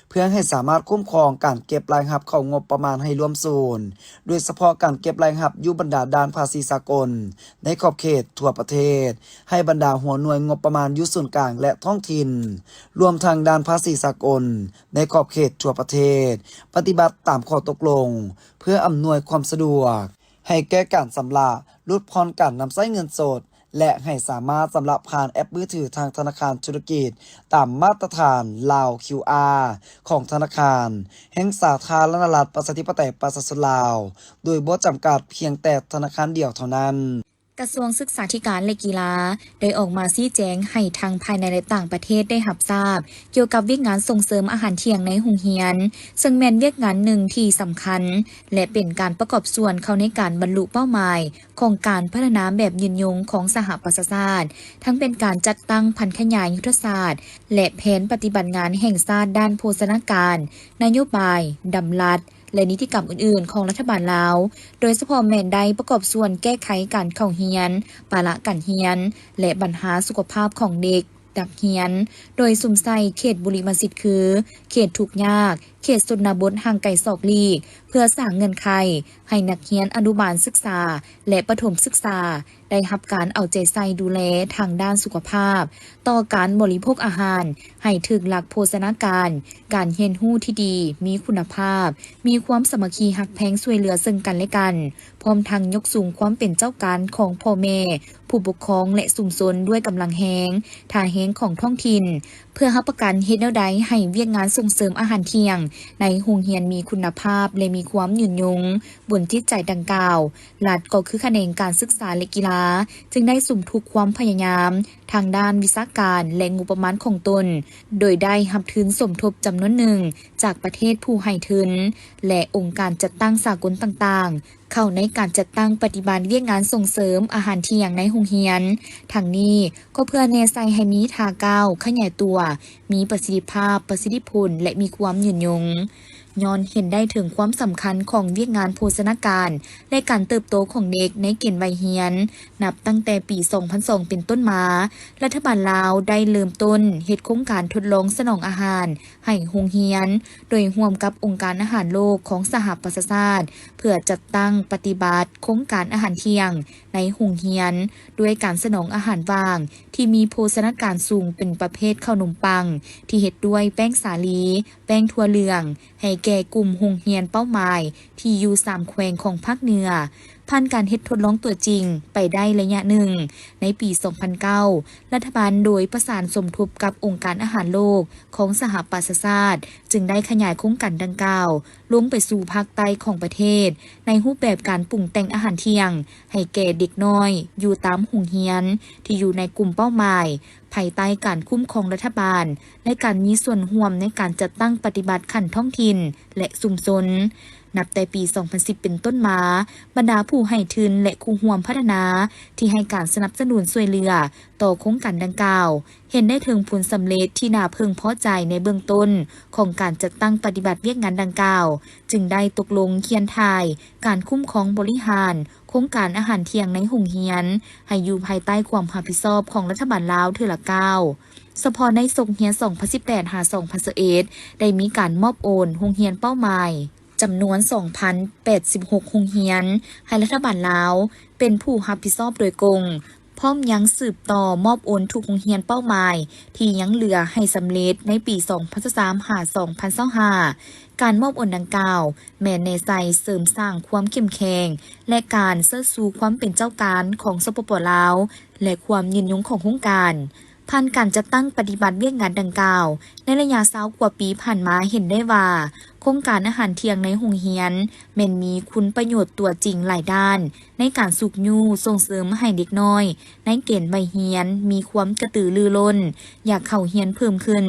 ເພື່ອໃຫ້ສາມາດຄຸ້ມຄອງການເກັບລາຍຮັບເຂົ້າງົບປະມານໃຫ້ລວມສູນ, ໂດຍສະເພາະການເກັບລາຍຮັບຢູ່ບັນດາດ່ານພາສີສາກົນໃນຂອບເຂດທົ່ວປະເທດ, ໃຫ້ບັນດາຫົວໜ່ວຍງົບປະມານຢູ່ສູນກາງ ແລະ ທ້ອງຖິ່ນ, ລວມທັງດ່ານພາສີສາກົນໃນຂອບເຂດທົ່ວປະເທດ ປະຕິບັດຕາມຂໍ້ຕົກລົງ ເພື່ອອຳນວຍຄວາມສະດວກໃຫ້ແກ່ການຊຳລະ, ຫຼຸດຜ່ອນການນຳໃຊ້ເງິນສົດ ແລະ ໃຫ້ສາມາດຊຳລະຜ່ານແອັບມືຖືທາງທະນາຄານທຸລະກິດ ຕາມມາດຕະຖານ Lao QR ຂອງທະນາຄານແຫ່ງສາທາລະນະລັດ ປະຊາທິປະໄຕ ປະຊາຊົນລາວ ໂດຍບໍ່ຈຳກັດພຽງແຕ່ທະນາຄານດຽວເທົ່ານັ້ນ. ກະຊວງສຶກສາທິການ ແລະ ກິລາ ໄດ້ອອກມາຊີ້ແຈງໃຫ້ທັງພາຍໃນ ແລະ ຕ່າງປະເທດໄດ້ຮັບຊາບ ກ່ຽວກັບວຽກງານສົ່ງເສີມອາຫານທ່ຽງໃນໂຮງຮຽນ, ເຊິ່ງແມ່ນວຽກງານໜຶ່ງທີ່ສຳຄັນ ແລະ ເປັນການປະກອບສ່ວນເຂົ້າໃນການບັນລຸເປົ້າໝາຍ ຂອງການພັດທະນາແບບຍືນຍົງຂອງສະຫະປະຊາຊາດ, ທັງເປັນການຈັດຕັ້ງຜັນຂະຫຍາຍຍຸດທະສາດ ແລະ ແຜນປະຕິບັດງານແຫ່ງຊາດດ້ານໂພຊະນາການ, ນະໂຍບາຍ, ດຳລັດ ແລະ ນິຕິກຳອື່ນໆຂອງລັດຖະບານລາວ, ໂດຍສະເພາະແມ່ນໄດ້ປະກອບສ່ວນແກ້ໄຂການເຂົ້າຮຽນ, ປາລະການຮຽນ ແລະ ບັນຫາສຸຂະພາບຂອງເດັກ. ນັກຮຽນ, ໂດຍສຸມໃສ່ເຂດບຸລິມະສິດຄື ເຂດທຸກຍາກ, ເຂດຊົນນະບົດຫ່າງໄກສອກຫຼີກ, ເພື່ອສ້າງເງື່ອນໄຂໃຫ້ນັກຮຽນອະນຸບານສຶກສາ ແລະ ປະຖົມສຶກສາ ໄດ້ຮັບການເອົາໃຈໃສ່ດູແລທາງດ້ານສຸຂະພາບ, ຕໍ່ການບໍລິໂພກອາຫານໃຫ້ຖືກຫຼັກໂພຊະນາການ, ການຮຽນຮູ້ທີ່ດີ, ມີຄຸນນະພາບ, ມີຄວາມສາມັກຄີຮັກແພງຊ່ວຍເຫຼືອເຊິ່ງກັນ ແລະ ກັນ. ພ້ອມທັງຍົກສູງຄວາມເປັນເຈົ້າການຂອງພໍ່ແມ່, ຜູ້ປົກຄອງ ແລະ ຊຸມຊົນດ້ວຍກຳລັງແຮງ, ທ່າແຮງຂອງທ້ອງຖິ່ນ, ເພື່ອຮັບປະກັນເຮັດແນວໃດໃຫ້ວຽກງານສົ່ງເສີມອາຫານທ່ຽງໃນໂຮງຮຽນມີຄຸນນະພາບ ແລະ ມີຄວາມຍືນຍົງ. ບົນຈິດໃຈດັ່ງກ່າວ, ລັດກໍຄືຂະແໜງການສຶກສາ ແລະ ກິລາ ຈຶ່ງໄດ້ສຸມທຸກຄວາມພະຍາຍາມທາງດ້ານວິຊາການ ແລະ ງົບປະມານຂອງຕົນ, ໂດຍໄດ້ຮັບທຶນສົມທົບຈຳນວນໜຶ່ງຈາກປະເທດຜູ້ໃຫ້ທຶນ ແລະ ອົງການຈັດຕັ້ງສາກົນຕ່າງໆ ເຂົ້າໃນການຈັດຕັ້ງປະຕິບັດວຽກງານສົ່ງເສີມອາຫານທ່ຽງໃນໂຮງຮຽນ. ທັງນີ້ກໍເພື່ອແນໃສ່ໃຫ້ມີທ່າກ້າວຂະຫຍາຍຕົວ, ມີປະສິດທິພາບ, ປະສິດທິຜົນ ແລະ ມີຄວາມຍືນຍົງ. ຍ້ອນເຫັນໄດ້ເຖິງຄວາມສຳຄັນຂອງວຽກງານໂພຊະນາການ ແລະ ການເຕີບໂຕຂອງເດັກໃນເກນໄວຮຽນ, ນັບຕັ້ງແຕ່ປີສອງພັນສອງເປັນຕົ້ນມາ, ລັດຖະບານລາວໄດ້ເລີ່ມຕົ້ນເຮັດໂຄງການທົດລອງສະໜອງອາຫານ ໃຫ້ໂຮງຮຽນ, ໂດຍຮ່ວມກັບອົງການອາຫານໂລກຂອງສະຫະປະຊາຊາດ ເພື່ອຈັດຕັ້ງປະຕິບັດໂຄງການອາຫານທ່ຽງໃນໂຮງຮຽນ, ດ້ວຍການສະໜອງອາຫານຫວ່າງທີ່ມີໂພຊະນາການສູງເປັນປະເພດເຂົ້າໜົມປັງທີ່ເຮັດດ້ວຍແປ້ງສາລີ, ແປ້ງຖົ່ວເຫຼືອງ ໃຫ້ແກ່ກຸ່ມໂຮງຮຽນເປົ້າໝາຍທີ່ຢູ່ສາມແຂວງຂອງພາກເໜືອ. ຜ່ານການເຮັດທົດລອງຕົວຈິງໄປໄດ້ໄລຍະໜຶ່ງ, ໃນປີສອງພັນເກົ້າ ລັດຖະບານໂດຍປະສານສົມທົບກັບອົງການອາຫານໂລກຂອງສະຫະປະຊາຊາດ ຈຶ່ງໄດ້ຂະຫຍາຍໂຄງການດັ່ງກ່າວລົງໄປສູ່ພາກໃຕ້ຂອງປະເທດ ໃນຮູບແບບການປຸງແຕ່ງອາຫານທ່ຽງໃຫ້ແກ່ເດັກນ້ອຍຢູ່ຕາມໂຮງຮຽນທີ່ຢູ່ໃນກຸ່ມເປົ້າໝາຍ ພາຍໃຕ້ການຄຸ້ມຄອງລັດຖະບານ ແລະ ການມີສ່ວນຮ່ວມໃນການຈັດຕັ້ງປະຕິບັດຂັ້ນທ້ອງຖິ່ນ ແລະ ຊຸມຊົນ. ນັບແຕ່ປີສອງພັນສິບເປັນຕົ້ນມາ, ບັນດາຜູ້ໃຫ້ທຶນ ແລະ ຄູ່ຮ່ວມພັດທະນາທີ່ໃຫ້ການສະໜັບສະໜູນຊ່ວຍເຫຼືອຕໍ່ໂຄງການດັ່ງກ່າວ ເຫັນໄດ້ເຖິງຜົນສຳເລັດທີ່ໜ້າເພິ່ງພໍໃຈໃນເບື້ອງຕົ້ນຂອງການຈັດຕັ້ງປະຕິບັດວຽກງານດັ່ງກ່າວ, ຈຶ່ງໄດ້ຕົກລົງຂຽນຖ່າຍການຄຸ້ມຄອງບໍລິຫານໂຄງການອາຫານທ່ຽງໃນໂຮງຮຽນ ໃຫ້ຢູ່ພາຍໃຕ້ຄວາມຮັບຜິດຊອບຂອງລັດຖະບານລາວເທື່ອລະກ້າວ. ສະເພາະໃນສົກຮຽນສອງພັນສິບແປດຫາສອງພັນຊາວເອັດ ໄດ້ມີການມອບໂອນໂຮງຮຽນເປົ້າໝາຍ ຈຳນວນສອງພັນແປດສິບຫົກໂຮງຮຽນ ໃຫ້ລັດຖະບານລາວເປັນຜູ້ຮັບຜິດຊອບໂດຍກົງ. ພ້ອມຍັງສືບຕໍ່ມອບໂອນທຸກໂຮງຮຽນເປົ້າໝາຍທີ່ຍັງເຫຼືອໃຫ້ສຳເລັດໃນປີສອງພັນຊາວສາມຫາສອງພັນຊາວຫ້າ. ການມອບໂອນດັ່ງກ່າວແມ່ນແນໃສ່ເສີມສ້າງຄວາມເຂັ້ມແຂງ ແລະ ການເຊີດຊູຄວາມເປັນເຈົ້າການຂອງ ສປປ ລາວ ແລະ ຄວາມຍືນຍົງຂອງໂຄງການ. ຜ່ານການຈັດຕັ້ງປະຕິບັດວຽກງານດັ່ງກ່າວ ໃນໄລຍະຊາວກວ່າປີຜ່ານມາ ເຫັນໄດ້ວ່າ ໂຄງການອາຫານທ່ຽງໃນໂຮງຮຽນແມ່ນມີຄຸນປະໂຫຍດຕົວຈິງຫຼາຍດ້ານ ໃນການຊຸກຍູ້ສົ່ງເສີມໃຫ້ເດັກນ້ອຍໃນເກນໄວຮຽນມີຄວາມກະຕືລືລົ້ນ ຢາກເຂົ້າຮຽນເພີ່ມຂຶ້ນ,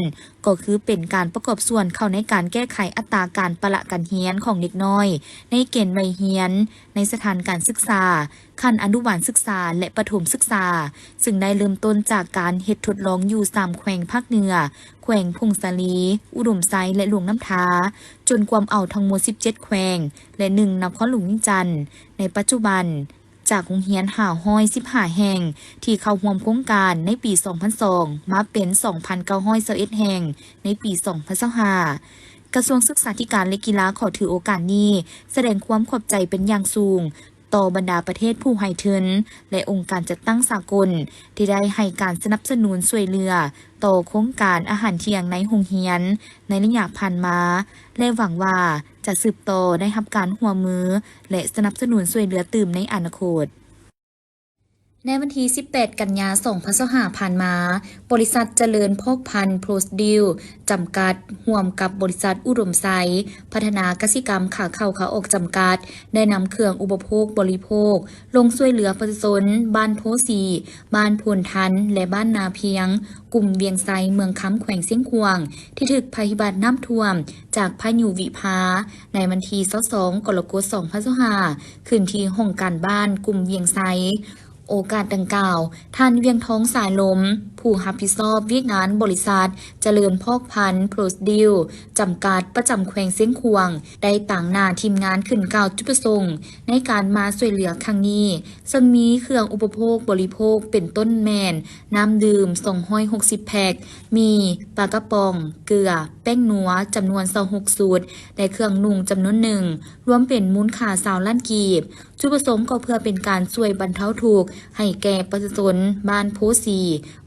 ກໍຄືເປັນການປະກອບສ່ວນເຂົ້າໃນການແກ້ໄຂອັດຕາການປະລະການຮຽນຂອງເດັກນ້ອຍໃນເກນໄວຮຽນ ໃນສະຖານການສຶກສາ ຂັ້ນອະນຸບານສຶກສາ ແລະ ປະຖົມສຶກສາ, ຊຶ່ງໄດ້ເລີ່ມຕົ້ນຈາກການເຮັດທົດລອງຢູ່ສາມແຂວງພາກເໜືອ, ແຂວງຜົ້ງສາລີ, ອຸດົມໄຊ ແລະ ຫຼວງນ້ຳທາ, ຈົນກວມເອົາທັງໝົດສິບເຈັດແຂວງ ແລະ ໜຶ່ງນະຄອນຫຼວງວຽງຈັນ. ໃນປັດຈຸບັນ, ຈາກໂຮງຮຽນຫ້າຮ້ອຍສິບຫ້າແຫ່ງທີ່ເຂົ້າຮ່ວມໂຄງການໃນປີສອງພັນສອງ ມາເປັນສອງພັນເກົ້າຮ້ອຍຊາວເອັດແຫ່ງໃນປີສອງພັນຊາວຫ້າ. ກະຊວງສຶກສາທິການ ແລະ ກິລາ ຂໍຖືໂອກາດນີ້ສະແດງຄວາມຂອບໃຈເປັນຢ່າງສູງ ຕໍ່ບັນດາປະເທດຜູ້ໃຫ້ທຶນ ແລະ ອົງການຈັດຕັ້ງສາກົນ ທີ່ໄດ້ໃຫ້ການສະໜັບສະໜູນຊ່ວຍເຫຼືອຕໍ່ໂຄງການອາຫານທ່ຽງໃນໂຮງຮຽນໃນໄລຍະຜ່ານມາ ແລະ ຫວັງວ່າຈະສືບຕໍ່ໄດ້ຮັບການຮ່ວມມື ແລະ ສະໜັບສະໜູນຊ່ວຍເຫຼືອຕື່ມໃນອະນາຄົດ. ໃນວັນທີສິບແປດ ກັນຍາ ສອງພັນຊາວຫ້າ ຜ່ານມາ, ບໍລິສັດຈະເລີນພອກພັນໂປຣດດິວ ຈຳກັດ ຮ່ວມກັບບໍລິສັດອຸດົມໄຊ ພັດທະນາກະສິກຳຂາເຂົ້າຂາອອກ ຈຳກັດ ໄດ້ນຳເຄື່ອງອຸປະໂພກບໍລິໂພກລົງຊ່ວຍເຫຼືອປະຊາຊົນບ້ານໂພສີ, ບ້ານໂພນທັນ ແລະ ບ້ານນາພຽງ, ກຸ່ມວຽງໄຊ ເມືອງຄຳ ແຂວງຊຽງຂວາງ ທີ່ຖືກໄພພິບັດນ້ຳຖ້ວມຈາກພາຍຸວິພາ ໃນວັນທີຊາວສອງ ກໍລະກົດ ສອງພັນຊາວຫ້າ ຂຶ້ນທີ່ຫ້ອງການບ້ານກຸ່ມວຽງໄຊ. ໂອກາດດັ່ງກ່າວ, ທ່ານ ວຽງທອງ ສາຍລົມ, ຜູ້ຮັບຜິດຊອບວຽກງານບໍລິສັດຈະເລີນພອກພັນໂປຣດດິວ ຈຳກັດ ປະຈຳແຂວງຊຽງຂວາງ ໄດ້ຕາງໜ້າທີມງານຂຶ້ນກ່າວຈຸດປະສົງໃນການມາຊ່ວຍເຫຼືອຄັ້ງນີ້, ເຊິ່ງມີເຄື່ອງອຸປະໂພກບໍລິໂພກເປັນຕົ້ນແມ່ນ ນ້ຳດື່ມ ສອງຮ້ອຍຫົກສິບແພັກ, ໝີ່, ປາກະປ໋ອງ, ເກືອ, ແປ້ງນົວ ຈຳນວນຊາວຫົກຊຸດ ແລະ ເຄື່ອງນຸ່ງຈຳນວນໜຶ່ງ, ລວມເປັນມູນຄ່າຊາວລ້ານກີບ. ຈຸດປະສົງກໍເພື່ອເປັນການຊ່ວຍບັນເທົາທຸກໃຫ້ແກ່ປະຊາຊົນບ້ານໂພສີ,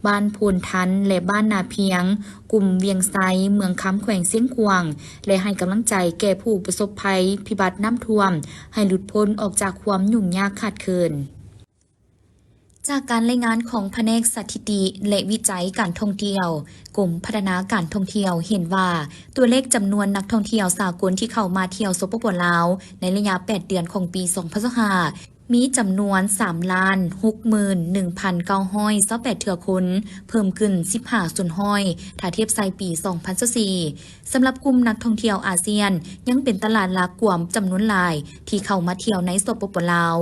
ບ້ານໂພນທັນ ແລະ ບ້ານນາພຽງ, ກຸ່ມວຽງໄຊ, ເມືອງຄຳ ແຂວງຊຽງຂວາງ ແລະ ໃຫ້ກຳລັງໃຈແກ່ຜູ້ປະສົບໄພພິບັດນ້ຳຖ້ວມ ໃຫ້ຫຼຸດພົ້ນອອກຈາກຄວາມຫຍຸ້ງຍາກຂາດເຂີນ. ຈາກການລາຍງານຂອງພະແນກສະຖິຕິ ແລະ ວິໄຈການທ່ອງທ່ຽວ, ກົມພັດທະນາການທ່ອງທ່ຽວເຫັນວ່າ ຕົວເລກຈຳນວນນັກທ່ອງທ່ຽວສາກົນທີ່ເຂົ້າມາທ່ຽວ ສປປ ລາວ ໃນໄລຍະແປດເດືອນຂອງປີສອງພັນຊາວຫ້າ ມີຈຳນວນສາມລ້ານຫົກໝື່ນໜຶ່ງພັນເກົ້າຮ້ອຍຊາວແປດເທື່ອຄົນ, ເພີ່ມຂຶ້ນສິບຫ້າສ່ວນຮ້ອຍ ຖ້າທຽບໃສ່ປີສອງພັນຊາວສີ່. ສຳລັບກຸ່ມນັກທ່ອງທ່ຽວອາຊຽນ ຍັງເປັນຕະຫຼາດຫຼັກກວມຈຳນວນຫຼາຍທີ່ເຂົ້າມາທ່ຽວໃນ ສປປ ລາວ.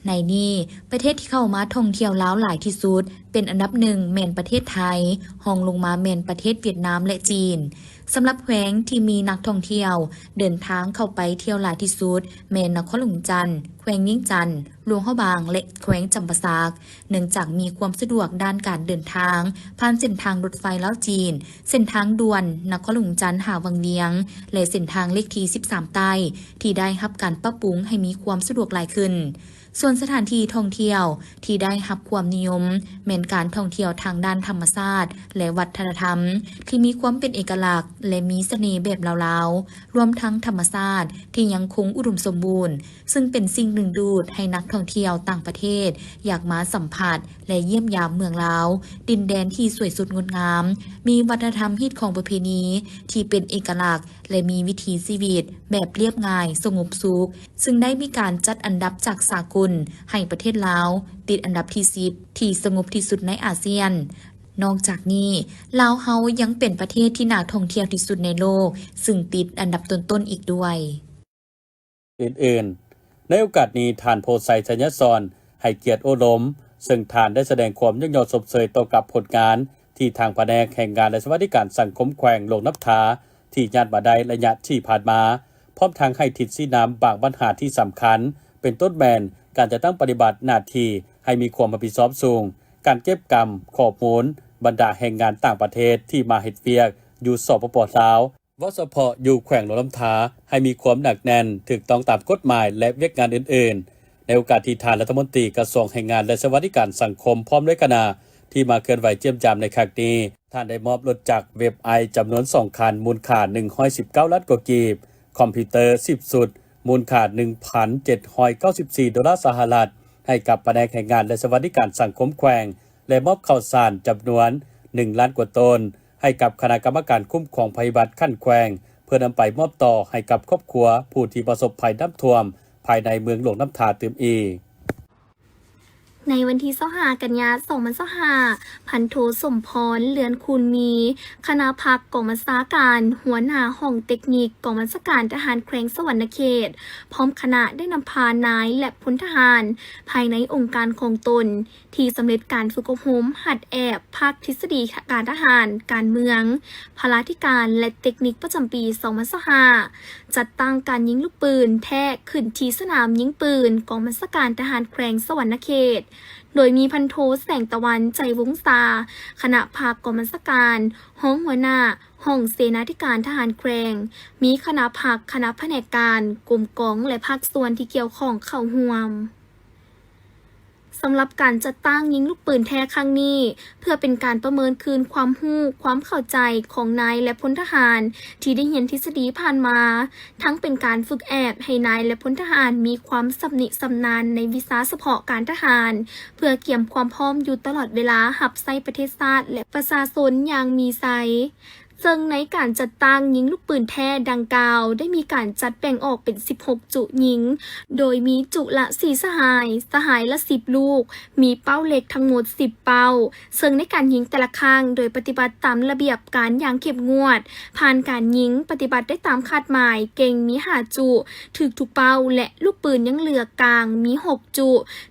ໃນນີ້, ປະເທດທີ່ເຂົ້າມາທ່ອງທ່ຽວລາວຫຼາຍທີ່ສຸດ ເປັນອັນດັບໜຶ່ງແມ່ນປະເທດໄທ, ຮອງລົງມາແມ່ນປະເທດຫວຽດນາມ ແລະ ຈີນ. ສຳລັບແຂວງທີ່ມີນັກທ່ອງທ່ຽວເດີນທາງເຂົ້າໄປທ່ຽວຫຼາຍທີ່ສຸດ ແມ່ນນະຄອນຫຼວງວຽງຈັນ, ແຂວງວຽງຈັນ, ຫຼວງພະບາງ ແລະ ແຂວງຈຳປາສັກ, ເນື່ອງຈາກມີຄວາມສະດວກດ້ານການເດີນທາງ ຜ່ານເສັ້ນທາງລົດໄຟລາວ-ຈີນ, ເສັ້ນທາງດ່ວນນະຄອນຫຼວງວຽງຈັນຫາວັງວຽງ ແລະ ເສັ້ນທາງເລກທີສິບສາມໃຕ້ ທີ່ໄດ້ຮັບການປັບປຸງໃຫ້ມີຄວາມສະດວກຫຼາຍຂຶ້ນ. ສ່ວນສະຖານທີ່ທ່ອງທ່ຽວທີ່ໄດ້ຮັບຄວາມນິຍົມ ແມ່ນການທ່ອງທ່ຽວທາງດ້ານທຳມະຊາດ ແລະ ວັດທະນະທຳ ທີ່ມີຄວາມເປັນເອກະລັກ ແລະ ມີສະເໜ່ແບບລາວໆ, ລວມທັງທຳມະຊາດທີ່ຍັງຄົງອຸດົມສົມບູນ, ຊຶ່ງເປັນສິ່ງດຶງດູດໃຫ້ນັກທ່ອງທ່ຽວຕ່າງປະເທດຢາກມາສຳຜັດ ແລະ ຢ້ຽມຢາມເມືອງລາວ, ດິນແດນທີ່ສວຍສົດງົດງາມ, ມີວັດທະນະທຳຮີດຄອງປະເພນີທີ່ເປັນເອກະລັກ ແລະ ມີວິຖີຊີວິດແບບລຽບງ່າຍ, ສະຫງົບສຸກ, ຊຶ່ງໄດ້ມີການຈັດອັນດັບຈາກສາກົນໃຫ້ປະເທດລາວຕິດອັນດັບທີສິບ ທີ່ສະຫງົບທີ່ສຸດໃນອາຊຽນ. ນອກຈາກນີ້, ລາວເຮົາຍັງເປັນປະເທດທີ່ໜ້າທ່ອງທ່ຽວທີ່ສຸດໃນໂລກ, ຊຶ່ງຕິດອັນດັບຕົ້ນໆອີກດ້ວຍ. ອື່ນໆ. ໃນໂອກາດນີ້, ທ່ານ ໂພໄຊ ໄຊຍະສອນ ໃຫ້ກຽດໂອ້ລົມ, ເຊິ່ງທ່ານໄດ້ສະແດງຄວາມຍົກຍ້ອງຊົມເຊີຍຕໍ່ກັບຜົນງານທີ່ທາງພະແນກແຮງງານ ແລະ ສະຫວັດດີການສັງຄົມແຂວງຫຼວງນ້ຳທາ ທີ່ຍາດມາໄດ້ໄລຍະທີ່ຜ່ານມາ, ພ້ອມທັງໃຫ້ທິດຊີ້ນຳບາງບັນຫາທີ່ສຳຄັນ, ເປັນຕົ້ນແມ່ນການຈັດຕັ້ງປະຕິບັດໜ້າທີ່ໃຫ້ມີຄວາມຮັບຜິດຊອບສູງ, ການເກັບກຳຂໍ້ມູນບັນດາແຮງງານຕ່າງປະເທດທີ່ມາເຮັດວຽກຢູ່ ສປປ ລາວ, ເວົ້າສະເພາະຢູ່ແຂວງຫຼວງນ້ຳທາ ໃຫ້ມີຄວາມໜັກແໜ້ນ, ຖືກຕ້ອງຕາມກົດໝາຍ ແລະ ວຽກງານອື່ນໆ. ໃນໂອກາດທີ່ທ່ານລັດຖະມົນຕີກະຊວງແຮງງານ ແລະ ສະຫວັດດີການສັງຄົມ ພ້ອມດ້ວຍຄະນະ ທີ່ມາເຄື່ອນໄຫວຢ້ຽມຢາມໃນຄັ້ງນີ້, ທ່ານໄດ້ມອບລົດຈັກເວັບໄອຈຳນວນສອງຄັນ ມູນຄ່າໜຶ່ງຮ້ອຍສິບເກົ້າລ້ານກວ່າກີບ, ຄອມພິວເຕີສິບຊຸດ ມູນຄ່າໜຶ່ງພັນເຈັດຮ້ອຍເກົ້າສິບສີ່ໂດລາສະຫະລັດ ໃຫ້ກັບພະແນກແຮງງານ ແລະ ສະຫວັດດີການສັງຄົມແຂວງ ແລະ ມອບເຂົ້າສານຈຳນວນໜຶ່ງລ້ານກວ່າໂຕນ ໃຫ້ກັບຄະນະກຳມະການຄຸ້ມຄອງໄພພິບັດຂັ້ນແຂວງ ເພື່ອນຳໄປມອບຕໍ່ໃຫ້ກັບຄອບຄົວຜູ້ທີ່ປະສົບໄພນ້ຳຖ້ວມພາຍໃນເມືອງຫຼວງນ້ຳທາຕື່ມອີກ. ໃນວັນທີຊາວຫ້າ ກັນຍາ ສອງພັນຊາວຫ້າ, ພັນໂທ ສົມພອນ ເລືອນຄູນມີ ຄະນະພັກກອງບັນຊາການ, ຫົວໜ້າຫ້ອງເຕັກນິກກອງບັນຊາການທະຫານແຂວງສະຫວັນນະເຂດ ພ້ອມຄະນະໄດ້ນຳພານາຍ ແລະ ພົນທະຫານພາຍໃນອົງການຂອງຕົນ ທີ່ສຳເລັດການຝຶກອົບຮົມຫັດແອບພາກທິດສະດີການທະຫານ, ການເມືອງ, ພະລາທິການ ແລະ ເຕັກນິກປະຈຳປີສອງພັນຊາວຫ້າ ຈັດຕັ້ງການຍິງລູກປືນແທ້ຂຶ້ນທີ່ສະໜາມຍິງປືນກອງບັນຊາການທະຫານແຂວງສະຫວັນນະເຂດ, ໂດຍມີພັນໂທ ແສງຕາວັນ ໃຈວົງສາ ຄະນະພັກກອງບັນຊາການ, ຮອງຫົວໜ້າຫ້ອງເສນາທິການທະຫານແຂວງ, ມີຄະນະພັກ, ຄະນະພະແນກການ, ກົມກອງ ແລະ ພາກສ່ວນທີ່ກ່ຽວຂ້ອງເຂົ້າຮ່ວມ. ສຳລັບການຈັດຕັ້ງຍິງລູກປືນແທ້ຄັ້ງນີ້ ເພື່ອເປັນການປະເມີນຄືນຄວາມຮູ້ຄວາມເຂົ້າໃຈຂອງນາຍ ແລະ ພົນທະຫານທີ່ໄດ້ຮຽນທິດສະດີຜ່ານມາ, ທັງເປັນການຝຶກແອບໃຫ້ນາຍ ແລະ ພົນທະຫານມີຄວາມຊຳນິຊຳນານໃນວິຊາສະເພາະການທະຫານ, ເພື່ອກຽມຄວາມພ້ອມຢູ່ຕະຫຼອດເວລາຮັບໃຊ້ປະເທດຊາດ ແລະ ປະຊາຊົນຢ່າງມີໄຊ. ເຊິ່ງໃນການຈັດຕັ້ງຍິງລູກປືນແທ້ດັ່ງກ່າວ ໄດ້ມີການຈັດແບ່ງອອກເປັນສິບຫົກຈຸຍິງ, ໂດຍມີຈຸລະສີ່ສະຫາຍ, ສະຫາຍລະສິບລູກ, ມີເປົ້າເຫຼັກທັງໝົດສິບເປົ້າ. ເຊິ່ງໃນການຍິງແຕ່ລະຄັ້ງ ໂດຍປະຕິບັດຕາມລະບຽບການຢ່າງເຂັ້ມງວດ, ຜ່ານການຍິງປະຕິບັດໄດ້ຕາມຄາດໝາຍ, ເກັ່ງມີຫ້າຈຸ, ຖືກທຸກເປົ້າ ແລະ ລູກປືນຍັງເຫຼືອກາງມີຫົກຈຸ,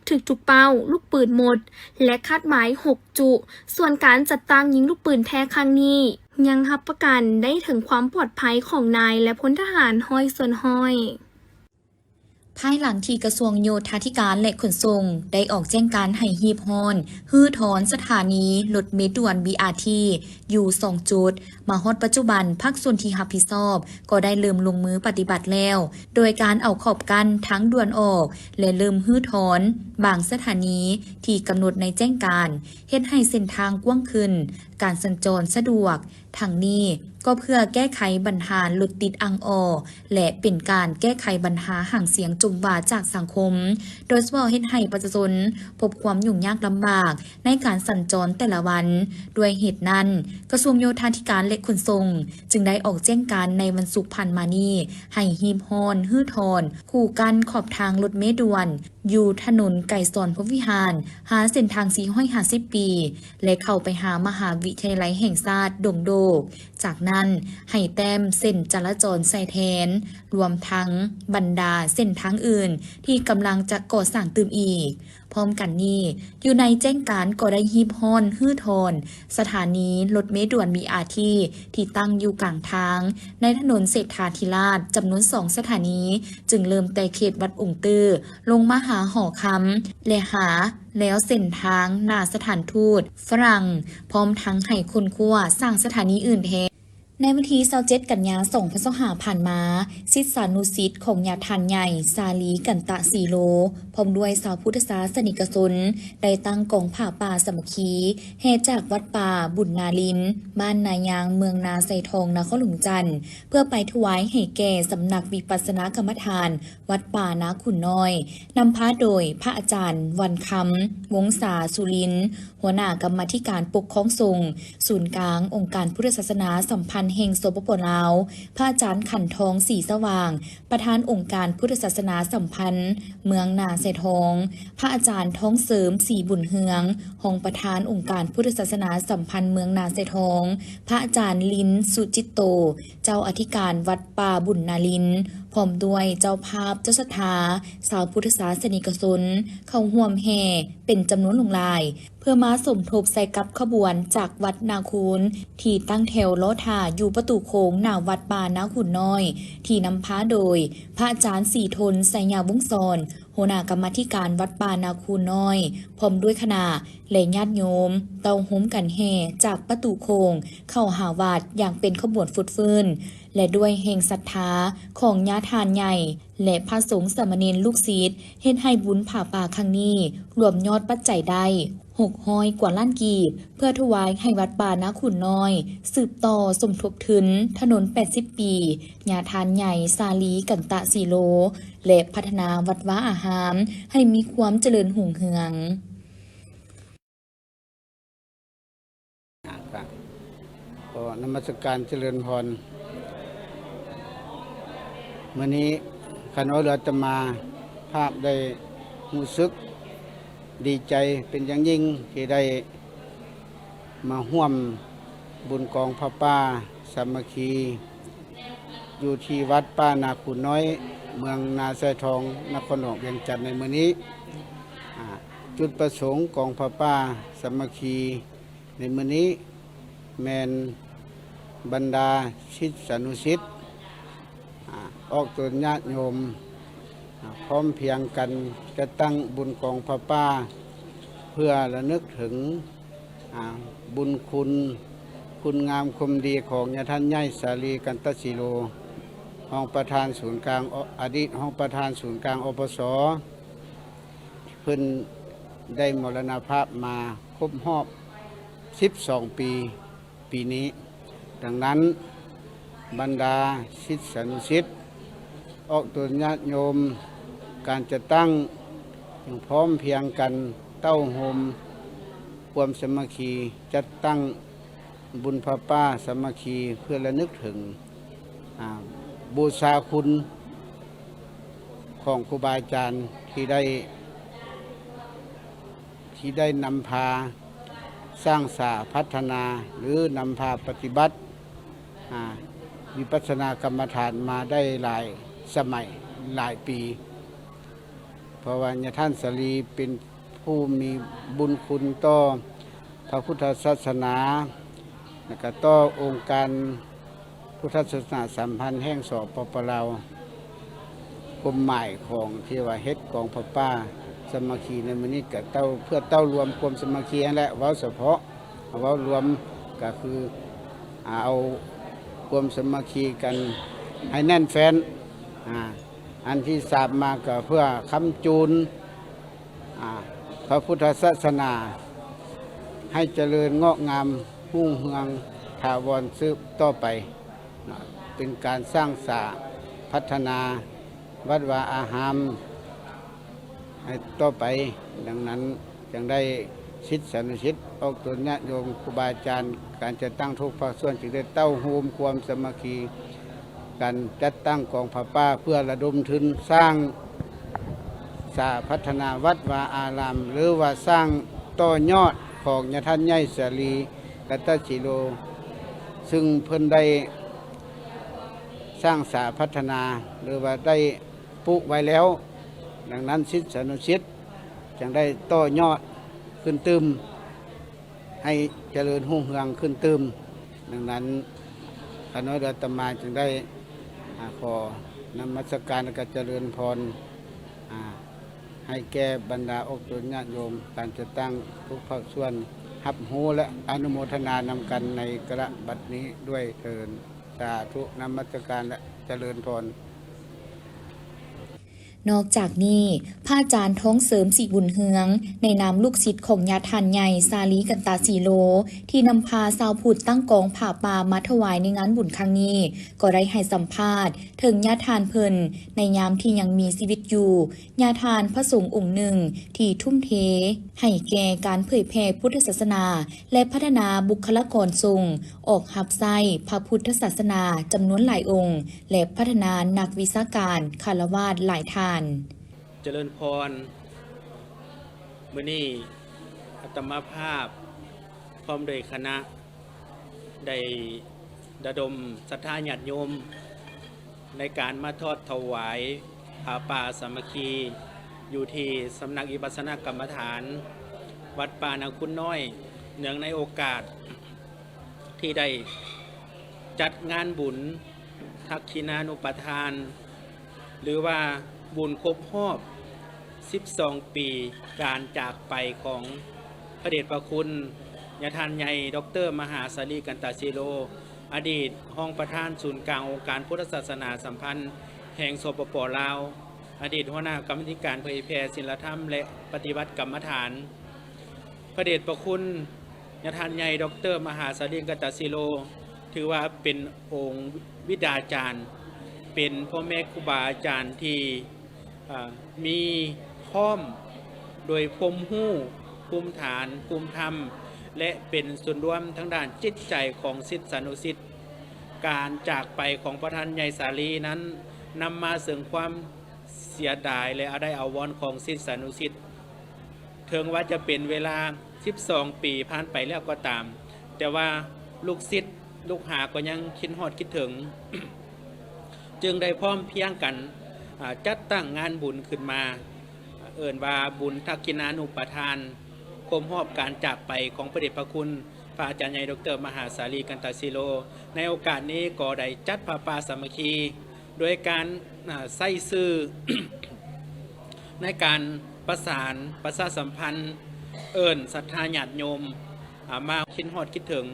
ຖືກທຸກເປົ້າ, ລູກປືນໝົດ ແລະ ຄາດໝາຍຫົກຈຸ. ສ່ວນການຈັດຕັ້ງຍິງລູກປືນແທ້ຄັ້ງນີ້ ຍັງຮັບປະກັນໄດ້ເຖິງຄວາມປອດໄພຂອງນາຍ ແລະ ພົນທະຫານຮ້ອຍສ່ວນຮ້ອຍ. ພາຍຫຼັງທີ່ກະຊວງໂຍທາທິການ ແລະ ຂົນສົ່ງ ໄດ້ອອກແຈ້ງການໃຫ້ຮີບຮ້ອນ ຮື້ຖອນສະຖານີລົດເມດ່ວນ ບີອາທີ ຢູ່ສອງຈຸດ, ມາຮອດປັດຈຸບັນ ພາກສ່ວນທີ່ຮັບຜິດຊອບກໍໄດ້ເລີ່ມລົງມືປະຕິບັດແລ້ວ, ໂດຍການເອົາຂອບກັ້ນທາງດ່ວນອອກ ແລະ ເລີ່ມຮື້ຖອນບາງສະຖານີທີ່ກຳນົດໃນແຈ້ງການ, ເຮັດໃຫ້ເສັ້ນທາງກວ້າງຂຶ້ນ, ການສັນຈອນສະດວກ. ທັງນີ້ກໍເພື່ອແກ້ໄຂບັນຫາລົດຕິດອັ່ງອໍ ແລະ ເປັນການແກ້ໄຂບັນຫາຫາງສຽງຈົ່ມວ່າຈາກສັງຄົມ, ໂດຍສະເພາະເຮັດໃຫ້ປະຊາຊົນພົບຄວາມຫຍຸ້ງຍາກລຳບາກໃນການສັນຈອນແຕ່ລະວັນ. ດ້ວຍເຫດນັ້ນ, ກະຊວງໂຍທາທິການ ແລະ ຂົນສົ່ງ ຈຶ່ງໄດ້ອອກແຈ້ງການໃນວັນສຸກຜ່ານມານີ້ ໃຫ້ຮີບຮ້ອນຮື້ຖອນຄູກັນຂອບທາງລົດເມດ່ວນ ຢູ່ຖະໜົນໄກສອນພົມວິຫານ ຫາເສັ້ນທາງສີ່ຮ້ອຍຫ້າສິບປີ ແລະ ເຂົ້າໄປຫາມະຫາວິທະຍາໄລແຫ່ງຊາດດົງໂດກ. ຈາກນັ້ນໃຫ້ແຕ້ມເສັ້ນຈະລາຈອນໃສ່ແທນ, ລວມທັງບັນດາເສັ້ນທາງອື່ນທີ່ກຳລັງຈະກໍ່ສ້າງຕື່ມອີກ. ພ້ອມກັນນີ້, ຢູ່ໃນແຈ້ງການກໍໄດ້ຮີບຮ້ອນຮື້ຖອນສະຖານີລົດເມດ່ວນ ບີອາທີ ທີ່ຕັ້ງຢູ່ກາງທາງ ໃນຖະໜົນເສດຖາທິລາດ ຈຳນວນສອງສະຖານີ, ຈຶ່ງເລີ່ມແຕ່ເຂດວັດອົງຕື້ ລົງມາຫາຫໍຄຳ ແລະ ຫາແລ້ວເສັ້ນທາງໜ້າສະຖານທູດຝຣັ່ງ, ພ້ອມທັງໃຫ້ຄົ້ນຄວ້າສ້າງສະຖານີອື່ນແທນ. ໃນວັນທີຊາວເຈັດ ກັນຍາ ສອງພັນຊາວຫ້າ ຜ່ານມາ, ສິດສານຸສິດຂອງຍາທ່ານໃຫຍ່ ສາລີ ກັນຕະສີໂລ ພ້ອມດ້ວຍຊາວພຸດທະສາສະນິກະຊົນ ໄດ້ຕັ້ງກອງຜ້າປ່າສາມັກຄີ ແຫ່ຈາກວັດປ່າບຸນນາລິນ ບ້ານນາຍາງ ເມືອງນາຊາຍທອງ ນະຄອນຫຼວງວຽງຈັນ ເພື່ອໄປຖວາຍໃຫ້ແກ່ສຳນັກວິປັດສະນາກຳມະຖານ ວັດປ່ານາຂຸນນ້ອຍ, ນຳພາໂດຍພະອາຈານ ວັນຄຳ ວົງສາສຸລິນ, ຫົວໜ້າກຳມາທິການປົກຄອງສົງ ສູນກາງອົງການພຸດທະສາສະໜາສຳພັນແຫ່ງ ສປປ ລາວ, ພະອາຈານ ຂັນທອງ ສີສະຫວ່າງ, ປະທານອົງການພຸດທະສາສະໜາສຳພັນເມືອງນາຊາຍທອງ, ພະອາຈານ ທອງເສີມ ສີບຸນເຮືອງ, ຮອງປະທານອົງການພຸດທະສາສະໜາສຳພັນເມືອງນາຊາຍທອງ, ພະອາຈານ ລິນ ສຸຈິດໂຕ, ເຈົ້າອະທິການວັດປ່າບຸນນາລິນ, ພ້ອມດ້ວຍເຈົ້າພາບເຈົ້າສັດທາ, ຊາວພຸດທະສາສະນິກະຊົນ ເຂົ້າຮ່ວມແຫ່ເປັນຈຳນວນຫຼວງຫຼາຍ ເພື່ອມາສົມທົບໃສ່ກັບຂະບວນຈາກວັດນາຄູນ ທີ່ຕັ້ງແຖວລໍຖ້າຢູ່ປະຕູໂຂງໜ້າວັດປ່ານາຂຸນນ້ອຍ ທີ່ນຳພາໂດຍພະອາຈານ ສີທົນ ໄຊຍະວົງສອນ, ຫົວໜ້າກຳມາທິການວັດປ່ານາຄູນ້ອຍ ພ້ອມດ້ວຍຄະນະ ແລະ ຍາດໂຍມ ເຕົ້າໂຮມກັນແຫ່ຈາກປະຕູໂຂງເຂົ້າຫາວັດຢ່າງເປັນຂະບວນຟົດຟື້ນ ແລະ ດ້ວຍແຮງສັດທາຂອງຍາທ່ານໃຫຍ່ ແລະ ພະສົງສາມະເນນລູກສິດ ເຮັດໃຫ້ບຸນຜ້າປ່າຄັ້ງນີ້ລວມຍອດປັດໄຈໄດ້ຫົກຮ້ອຍກວ່າລ້ານກີບ ເພື່ອຖວາຍໃຫ້ວັດປ່ານາຄູນ້ອຍ ສືບຕໍ່ສົມທົບທຶນຖະໜົນແປດສິບປີ ຍາທ່ານໃຫຍ່ ສາລີ ກັນຕະສີໂລ ແລະ ພັດທະນາວັດວາອາຮາມໃຫ້ມີຄວາມຈະເລີນຮຸ່ງເຮືອງ. ກໍນະມັດສະການຈະເລີນພອນ. ມື້ນີ້ຂ້ານ້ອຍ ຫຼື ອາດຕະມາພາບໄດ້ຮູ້ສຶກດີໃຈເປັນຢ່າງຍິ່ງ ທີ່ໄດ້ມາຮ່ວມບຸນກອງຜ້າປ່າສາມັກຄີ ຢູ່ທີ່ວັດປ່ານາຄູນ້ອຍ ເມືອງນາຊາຍທອງ ນະຄອນຫຼວງວຽງຈັນໃນມື້ນີ້. ອາ ຈຸດປະສົງກອງຜ້າປ່າສາມັກຄີໃນມື້ນີ້ ແມ່ນບັນດາສິດສານຸສິດ ອາ ອອກຕົນຍາດໂຍມ ອາ ພ້ອມພຽງກັນຈັດຕັ້ງບຸນກອງຜ້າປ່າ ເພື່ອລະນຶກເຖິງ ອາ ບຸນຄຸນ ຄຸນງາມຄວາມດີຂອງຍາທ່ານໃຫຍ່ ສາລີ ກັນຕະສີໂລ ຮອງປະທານສູນກາງ ອະ ອະດີດຮອງປະທານສູນກາງ ອປສ ເພິ່ນໄດ້ມໍລະນະພາບມາຄົບຮອບສິບສອງປີ ປີນີ້. ດັ່ງນັ້ນ ບັນດາສິດສານຸສິດ ອອກຕົນຍາດໂຍມ ການຈັດຕັ້ງ ຍັງພ້ອມພຽງກັນເຕົ້າໂຮມຄວາມສາມັກຄີ ຈັດຕັ້ງບຸນຜ້າປ່າສາມັກຄີ ເພື່ອລະນຶກເຖິງ ອາ ບູຊາຄຸນຂອງຄູບາອາຈານທີ່ໄດ້ ທີ່ໄດ້ນຳພາສ້າງສາພັດທະນາ ຫຼື ນຳພາປະຕິບັດ ອາ ວິປັດສະນາກຳມະຖານມາໄດ້ຫຼາຍສະໄໝ ຫຼາຍປີ. ເພາະວ່າຍາທ່ານສາລີເປັນຜູ້ມີບຸນຄຸນຕໍ່ພະພຸດທະສາສະໜາ ແລະ ກະຕໍ່ອົງການ ພຸດທະສາສະໜາສຳພັນແຫ່ງ ສປປ ລາວ. ຄວາມໝາຍຂອງທີ່ວ່າເຮັດກອງຜ້າປ່າສາມັກຄີໃນມື້ນີ້ ກະເຕົ້າ ເພື່ອເຕົ້າລວມຄວາມສາມັກຄີຫັ້ນແຫຼະ. ເວົ້າສະເພາະ ເວົ້າລວມ ກະຄືເອົາຄວາມສາມັກຄີກັນໃຫ້ແໜ້ນແຟ້ນ. ອາ ອັນທີສາມມາ ກະເພື່ອຄ້ຳຈູນ ອາ ພະພຸດທະສາສະໜາໃຫ້ຈະເລີນງອກງາມຮຸ່ງເຮືອງຖາວອນສືບຕໍ່ໄປ ເປັນການສ້າງສາພັດທະນາວັດວາອາຮາມໃຫ້ຕໍ່ໄປ. ດັ່ງນັ້ນ ຈຶ່ງໄດ້ສິດສານຸສິດ ອອກຕົນຍາດໂຍມ ຄູບາອາຈານ ການຈັດຕັ້ງທຸກພາກສ່ວນ ຈຶ່ງໄດ້ເຕົ້າໂຮມຄວາມສາມັກຄີ ການຈັດຕັ້ງກອງຜ້າປ່າ ເພື່ອລະດົມທຶນສ້າງສາພັດທະນາວັດວາອາລາມ ຫຼືວ່າສ້າງຕໍ່ຍອດຂອງຍາທ່ານໃຫຍ່ສາລີ ກັນຕະສີໂລ ຊຶ່ງເພິ່ນໄດ້ສ້າງສາພັດທະນາ ຫຼືວ່າໄດ້ປຸໄວ້ແລ້ວ. ດັ່ງນັ້ນ ສິດສານຸສິດຈຶ່ງໄດ້ຕໍ່ຍອດຂຶ້ນຕື່ມ ໃຫ້ຈະເລີນຮຸ່ງເຮືອງຂຶ້ນຕື່ມ. ດັ່ງນັ້ນ ຂ້ານ້ອຍ ອາດຕະມາຈຶ່ງໄດ້ ອາ ຂໍນະມັດສະການ ແລະ ກະຈະເລີນພອນ ອາ ໃຫ້ແກ່ບັນດາອອກຕົນຍາດໂຍມ ການຈັດຕັ້ງທຸກພາກສ່ວນ ຮັບຮູ້ ແລະ ອະນຸໂມທະນານຳກັນໃນກາລະບັດນີ້ດ້ວຍເທີ້ນ. ສາທຸ ນະມັດສະການ ແລະ ຈະເລີນພອນ. ນອກຈາກນີ້, ພະອາຈານ ທອງເສີມ ສີບຸນເຮືອງ ໃນນາມລູກສິດຂອງຍາທ່ານໃຫຍ່ ສາລີ ກັນຕະສີໂລ ທີ່ນຳພາຊາວພຸດຕັ້ງກອງຜ້າປ່າມາຖວາຍໃນງານບຸນຄັ້ງນີ້ ກໍໄດ້ໃຫ້ສຳພາດເຖິງຍາທ່ານເພິ່ນໃນຍາມທີ່ຍັງມີຊີວິດຢູ່, ຍາທ່ານພະສົງອົງໜຶ່ງທີ່ທຸ່ມເທໃຫ້ແກ່ການເຜີຍແຜ່ພຸດທະສາສະໜາ ແລະ ພັດທະນາບຸກຄະລາກອນສົງ ອອກຮັບໃຊ້ພະພຸດທະສາສະໜາຈຳນວນຫຼາຍອົງ ແລະ ພັດທະນານັກວິຊາການຄາລະວາດຫຼາຍທ່ານ. ຈະເລີນພອນ. ມື້ນີ້ອາດຕະມາພາບພ້ອມດ້ວຍຄະນະ ໄດ້ລະດົມສັດທາຍາດໂຍມ ໃນການມາທອດຖວາຍຜ້າປ່າສາມັກຄີ ຢູ່ທີ່ສຳນັກວິປັດສະນາກຳມະຖານ ວັດປ່ານາຄູນນ້ອຍ ເນື່ອງໃນໂອກາດ ທີ່ໄດ້ຈັດງານບຸນທັກຂິນານຸປະທານ ຫຼືວ່າບຸນຄົບຮອບ ສິບສອງປີການຈາກໄປຂອງພະເດດພະຄຸນຍາທ່ານໃຫຍ່ ດອກເຕີ ມະຫາສາລີ ກັນຕະສີໂລ, ອະດີດຮອງປະທານສູນກາງອົງການພຸດທະສາສະໜາສຳພັນແຫ່ງ ສປປ ລາວ, ອະດີດຫົວໜ້າກຳມາທິການເຜີຍແຜ່ສິນລະທຳ ແລະ ປະຕິບັດກຳມະຖານ. ພະເດດພະຄຸນຍາທ່ານໃຫຍ່ ດອກເຕີ ມະຫາສາລີ ກັນຕະສີໂລ ຖືວ່າເປັນອົງວິດາຈານ, ເປັນພໍ່ແມ່ຄູບາອາຈານທີ່ ເອີ່ ມີພ້ອມໂດຍພູມຮູ້, ພູມຖານ, ພູມທຳ ແລະ ເປັນສູນລວມທາງດ້ານຈິດໃຈຂອງສິດສານຸສິດ. ການຈາກໄປຂອງພະທ່ານໃຫຍ່ສາລີນັ້ນ ນຳມາເຊິ່ງຄວາມເສຍດາຍ ແລະ ອາໄດ້ອາວອນຂອງສິດສານຸສິດ. ເຖິງວ່າຈະເປັນເວລາສິບສອງປີຜ່ານໄປແລ້ວກໍຕາມ, ແຕ່ວ່າລູກສິດລູກຫາກໍຍັງຄິດຮອດຄິດເຖິງ, ຈຶ່ງໄດ້ພ້ອມພຽງກັນ ອາ ຈັດຕັ້ງງານບຸນຂຶ້ນມາ, ເອີ້ນວ່າບຸນທັກກິນານຸປະທານ ຄົບຮອບການຈາກໄປຂອງພະເດດພະຄຸນພະອາຈານໃຫຍ່ ດອກເຕີ ມະຫາສາລີ ກັນຕະສີໂລ. ໃນໂອກາດນີ້ກໍໄດ້ຈັດຜ້າປ່າສາມັກຄີ ໂດຍການ ອາ ໃຊ້ສື່ ໃນການປະສານປະຊາສຳພັນ ເອີ້ນສັດທາຍາດໂຍມ ອາ ມາຄິດຮອດຄິດເຖິງ,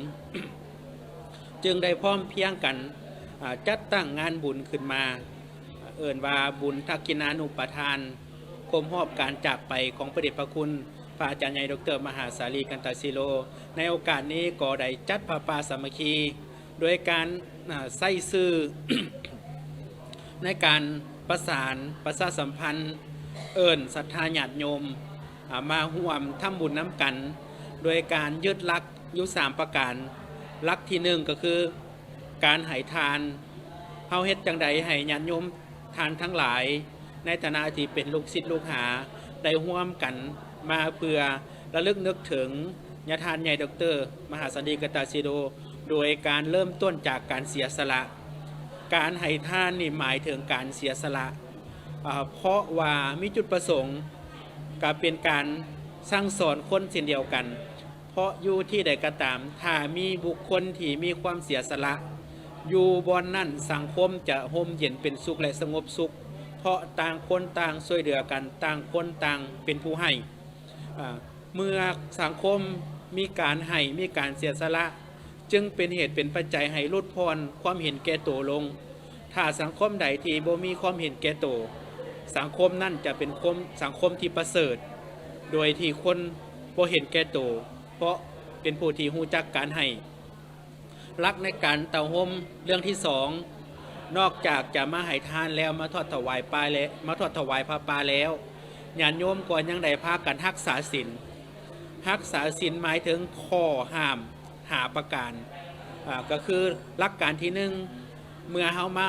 ຈຶ່ງໄດ້ພ້ອມພຽງກັນ ອາ ຈັດຕັ້ງງານບຸນຂຶ້ນມາ, ເອີ້ນວ່າບຸນທັກກິນານຸປະທານ ຄົບຮອບການຈາກໄປຂອງພະເດດພະຄຸນພະອາຈານໃຫຍ່ ດອກເຕີ ມະຫາສາລີ ກັນຕະສີໂລ. ໃນໂອກາດນີ້ກໍໄດ້ຈັດຜ້າປ່າສາມັກຄີ ໂດຍການ ອາ ໃຊ້ສື່ ໃນການປະສານປະຊາສຳພັນ ເອີ້ນສັດທາຍາດໂຍມ ອາ ມາຮ່ວມທຳບຸນນຳກັນ ໂດຍການຍຶດຫຼັກຢູ່ສາມປະການ. ຫຼັກທີໜຶ່ງກໍຄືການໃຫ້ທານ. ເຮົາເຮັດຈັ່ງໃດໃຫ້ຍາດໂຍມທ່ານທັງຫຼາຍ ໃນຖານະທີ່ເປັນລູກສິດລູກຫາ ໄດ້ຮ່ວມກັນມາເພື່ອລະລຶກນຶກເຖິງຍາທ່ານໃຫຍ່ ດອກເຕີ ມະຫາສາລີ ກັນຕະສີໂລ ໂດຍການເລີ່ມຕົ້ນຈາກການເສຍສະຫຼະ. ການໃຫ້ທານນີ້ໝາຍເຖິງການເສຍສະຫຼະ ເພາະວ່າມີຈຸດປະສົງ ກະເປັນການສັ່ງສອນຄົນເຊັ່ນດຽວກັນ. ເພາະຢູ່ທີ່ໃດກໍຕາມ, ຖ້າມີບຸກຄົນທີ່ມີຄວາມເສຍສະຫຼະ ຢູ່ບ່ອນນັ້ນ, ສັງຄົມຈະຮົ່ມເຢັນເປັນສຸກ ແລະ ສະຫງົບສຸກ, ເພາະຕ່າງຄົນຕ່າງຊ່ວຍເຫຼືອກັນ, ຕ່າງຄົນຕ່າງເປັນຜູ້ໃຫ້. ອາ ເມື່ອສັງຄົມມີການໃຫ້, ມີການເສຍສະຫຼະ, ຈຶ່ງເປັນເຫດເປັນປັດໄຈໃຫ້ຫຼຸດຜ່ອນຄວາມເຫັນແກ່ໂຕລົງ. ຖ້າສັງຄົມໃດທີ່ບໍ່ມີຄວາມເຫັນແກ່ໂຕ, ສັງຄົມນັ້ນຈະເປັນຄົມ, ສັງຄົມທີ່ປະເສີດ, ໂດຍທີ່ຄົນບໍ່ເຫັນແກ່ໂຕ, ເພາະເປັນຜູ້ທີ່ຮູ້ຈັກການໃຫ້. ຫຼັກໃນການເຕົ້າໂຮມເລື່ອງທີສອງ, ນອກຈາກຈະມາໃຫ້ທານແລ້ວ, ມາທອດຖວາຍປ່າແລະ, ມາທອດຖວາຍຜ້າປ່າແລ້ວ, ຍາດໂຍມກໍຍັງໄດ້ພາກັນຮັກສາສິນ. ຮັກສາສິນໝາຍເຖິງຂໍ້ຫ້າມຫ້າປະການ, ອາ, ກໍຄືຫຼັກການທີໜຶ່ງ, ເມື່ອເຮົາມາ,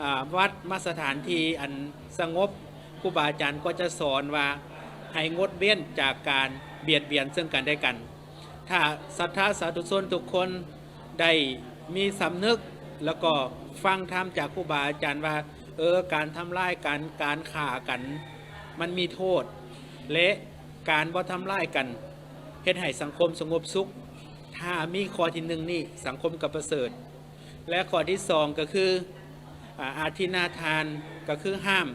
ອາ, ວັດ, ມາສະຖານທີ່ອັນສະຫງົບ, ຄູບາອາຈານກໍຈະສອນວ່າໃຫ້ງົດເວັ້ນຈາກການບຽດບຽນເຊິ່ງກັນແລະກັນ. ຖ້າສັດທາສາທຸຊົນທຸກຄົນໄດ້ມີສຳນຶກ ແລ້ວກໍຟັງທຳຈາກຄູບາອາຈານວ່າ, ເອີ, ການທຳຮ້າຍກັນ, ການຂ້າກັນ ມັນມີໂທດ ແລະ ການບໍ່ທຳຮ້າຍກັນເຮັດໃຫ້ສັງຄົມສະຫງົບສຸກ. ຖ້າມີຂໍ້ທີໜຶ່ງນີ້, ສັງຄົມກໍປະເສີດ. ແລະ ຂໍ້ທີສອງກໍຄື ອາ, ອາທິນນາທານ, ກໍຄືຫ້າມ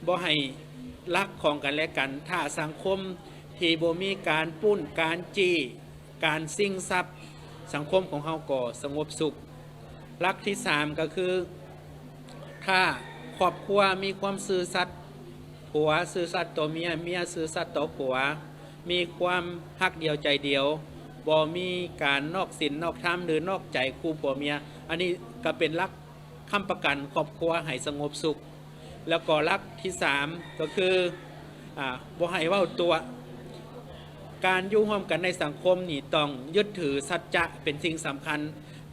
ບໍ່ໃຫ້ລັກຂອງກັນແລະກັນ. ຖ້າສັງຄົມທີ່ບໍ່ມີການປຸ້ນ, ການຈີ້, ການຊິງຊັບ, ສັງຄົມຂອງເຮົາກໍສະຫງົບສຸກ. ຫຼັກທີສາມກໍຄື ຖ້າຄອບຄົວມີຄວາມຊື່ສັດ, ຜົວຊື່ສັດຕໍ່ເມຍ, ເມຍຊື່ສັດຕໍ່ຜົວ, ມີຄວາມຮັກດຽວໃຈດຽວ, ບໍ່ມີການນອກສິນນອກທຳ ຫຼື ນອກໃຈຄູ່ຜົວເມຍ, ອັນນີ້ກໍເປັນຫຼັກຄ້ຳປະກັນຄອບຄົວໃຫ້ສະຫງົບສຸກ. ແລ້ວກໍຫຼັກທີສາມກໍຄື ອາ, ບໍ່ໃຫ້ເວົ້າຕົວະ. ການຢູ່ຮ່ວມກັນໃນສັງຄົມນີ້ຕ້ອງຍຶດຖືສັດຈະເປັນສິ່ງສຳຄັນ.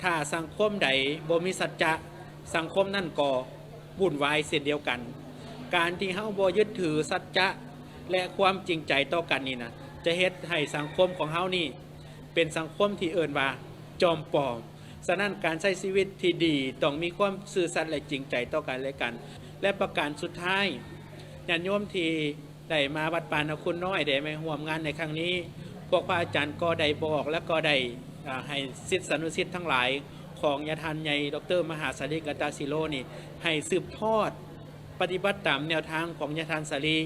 ຖ້າສັງຄົມໃດບໍ່ມີສັດຈະ, ສັງຄົມນັ້ນກໍວຸ່ນວາຍເຊັ່ນດຽວກັນ. ການທີ່ເຮົາບໍ່ຍຶດຖືສັດຈະ ແລະ ຄວາມຈິງໃຈຕໍ່ກັນນີ້ນະ, ຈະເຮັດໃຫ້ສັງຄົມຂອງເຮົານີ້ເປັນສັງຄົມທີ່ເອີ້ນວ່າຈອມປອມ. ສະນັ້ນ ການໃຊ້ຊີວິດທີ່ດີຕ້ອງມີຄວາມຊື່ສັດ ແລະ ຈິງໃຈຕໍ່ກັນແລະກັນ. ແລະ ປະການສຸດທ້າຍ, ຍາດໂຍມທີ່ ໄດ້ມາວັດປ່ານາຄູນນ້ອຍ ໄດ້ມາຮ່ວມງານໃນຄັ້ງນີ້, ພວກພະອາຈານກໍໄດ້ບອກ ແລະ ກໍໄດ້ ອາ ໃຫ້ສິດສານຸສິດທັງຫຼາຍຂອງຍາທ່ານໃຫຍ່ ດອກເຕີ ມະຫາສາລີ ກັນຕະສີໂລ ນີ້ ໃຫ້ສືບທອດປະຕິບັດຕາມແນວທາງຂອງຍາທ່ານສາລີ,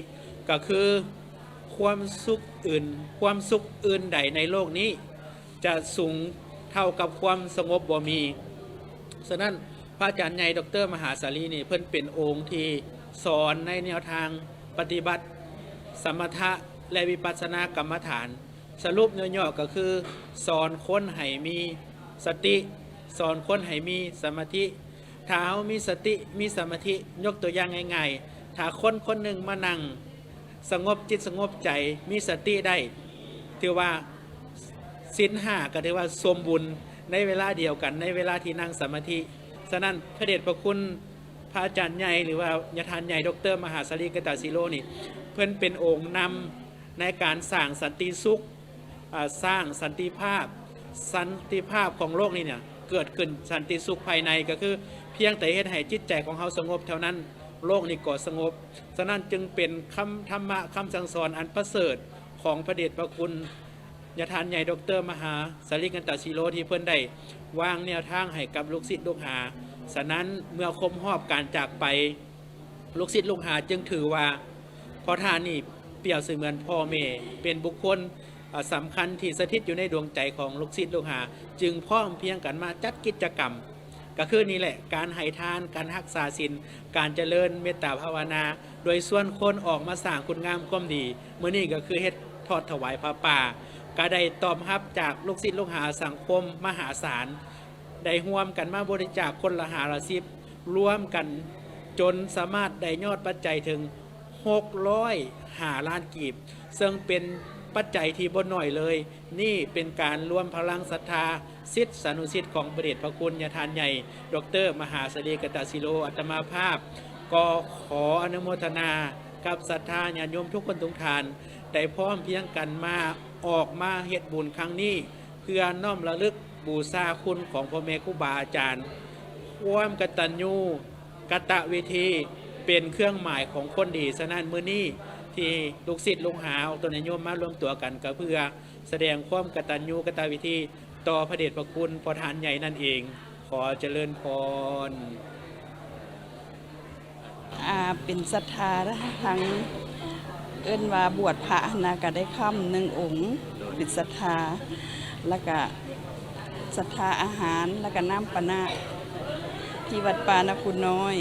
ກໍຄືຄວາມສຸກອື່ນ ຄວາມສຸກອື່ນໃດໃນໂລກນີ້ຈະສູງເທົ່າກັບຄວາມສະຫງົບບໍ່ມີ. ສະນັ້ນ ພະອາຈານໃຫຍ່ ດອກເຕີ ມະຫາສາລີນີ້ ເພິ່ນເປັນອົງທີ່ສອນໃນແນວທາງປະຕິບັດສະມະຖະ ແລະ ວິປັດສະນາກຳມະຖານ. ສະຫຼຸບຫຍໍ້ໆກໍຄື ສອນຄົນໃຫ້ມີສະຕິ, ສອນຄົນໃຫ້ມີສະມາທິ. ຖ້າເຮົາມີສະຕິ ມີສະມາທິ, ຍົກຕົວຢ່າງງ່າຍໆ, ຖ້າຄົນຄົນໜຶ່ງມານັ່ງສະຫງົບຈິດສະຫງົບໃຈ, ມີສະຕິໄດ້, ຖືວ່າສິນຫ້າກໍຖືວ່າສົມບູນໃນເວລາດຽວກັນ, ໃນເວລາທີ່ນັ່ງສະມາທິ. ສະນັ້ນ ພະເດດພະຄຸນ ພະອາຈານໃຫຍ່ ຫຼືວ່າຍາທ່ານໃຫຍ່ ດອກເຕີ ມະຫາສາລີ ກັນຕະສີໂລນີ້ ເພິ່ນເປັນອົງນຳໃນການສ້າງສັນຕິສຸກ, ອາ, ສ້າງສັນຕິພາບ. ສັນຕິພາບຂອງໂລກນີ້ເນຍ ເກີດຂຶ້ນສັນຕິສຸກພາຍໃນ ກໍຄືພຽງແຕ່ເຮັດໃຫ້ຈິດໃຈຂອງເຮົາສະຫງົບເທົ່ານັ້ນ ໂລກນີ້ກໍສະຫງົບ. ສະນັ້ນຈຶ່ງເປັນຄຳທຳມະຄຳສັ່ງສອນອັນປະເສີດຂອງພະເດດພະຄຸນ ຍາທ່ານໃຫຍ່ ດອກເຕີ ມະຫາສາລີ ກັນຕະສີໂລ ທີ່ເພິ່ນໄດ້ວາງແນວທາງໃຫ້ກັບລູກສິດລູກຫາ. ສະນັ້ນ ເມື່ອຄົບຮອບການຈາກໄປ ລູກສິດລູກຫາຈຶ່ງຖືວ່າພໍ່ທ່ານນີ້ປຽບສະເໝືອນພໍ່ແມ່ ເປັນບຸກຄົນ ອາ ສຳຄັນທີ່ສະຖິດຢູ່ໃນດວງໃຈຂອງລູກສິດລູກຫາ ຈຶ່ງພ້ອມພຽງກັນມາຈັດກິດຈະກຳ ກໍຄືນີ້ແຫຼະ ການໃຫ້ທານ, ການຮັກສາສິນ, ການຈະເລີນເມດຕາພາວະນາ ໂດຍຊວນຄົນອອກມາສ້າງຄຸນງາມຄວາມດີ. ມື້ນີ້ກໍຄືເຮັດທອດຖວາຍຜ້າປ່າ ກໍໄດ້ຕອບຮັບຈາກລູກສິດລູກຫາສັງຄົມມະຫາສານ ໄດ້ຮ່ວມກັນມາບໍລິຈາກຄົນລະຫ້າລະສິບ ລວມກັນຈົນສາມາດໄດ້ຍອດປັດໄຈເຖິງຫົກຮ້ອຍຫ້າລ້ານກີບ ເຊິ່ງເປັນປັດໄຈທີ່ບໍ່ໜ້ອຍເລີຍ. ນີ້ເປັນການລວມພະລັງສັດທາສິດສານຸສິດຂອງພະເດດພະຄຸນຍາທ່ານໃຫຍ່ ດອກເຕີ ມະຫາສາລີ ກັນຕະສີໂລ. ອາດຕະມາພາບກໍຂໍອະນຸໂມທະນາກັບສັດທາຍາດໂຍມທຸກຄົນທຸກທ່ານ ໄດ້ພ້ອມພຽງກັນມາ ອອກມາເຮັດບຸນຄັ້ງນີ້ ເພື່ອນ້ອມລະລຶກບູຊາຄຸນຂອງພໍ່ແມ່ຄູບາອາຈານ. ຄວາມກະຕັນຍູກະຕະເວທີ ເປັນເຄື່ອງໝາຍຂອງຄົນດີ. ສະນັ້ນ ມື້ນີ້ທີ່ລູກສິດລູກຫາອອກຕົນຍາດໂຍມມາລວມຕົວກັນ ກໍເພື່ອສະແດງຄວາມກະຕັນຍູກະຕະເວທີຕໍ່ພະເດດພະຄຸນພໍ່ທ່ານໃຫຍ່ນັ້ນເອງ. ຂໍຈະເລີນພອນ. ອ່າ ເປັນສັດທາທາງ ເອີ້ນວ່າບວດພະຫັ້ນນະ ກະໄດ້ຄ້ຳໜຶ່ງອົງ ເປັນສັດທາ ລະກະສັດທາອາຫານ ລະກະນ້ຳປານະ ທີ່ວັດປ່ານາຄູນນ້ອຍ.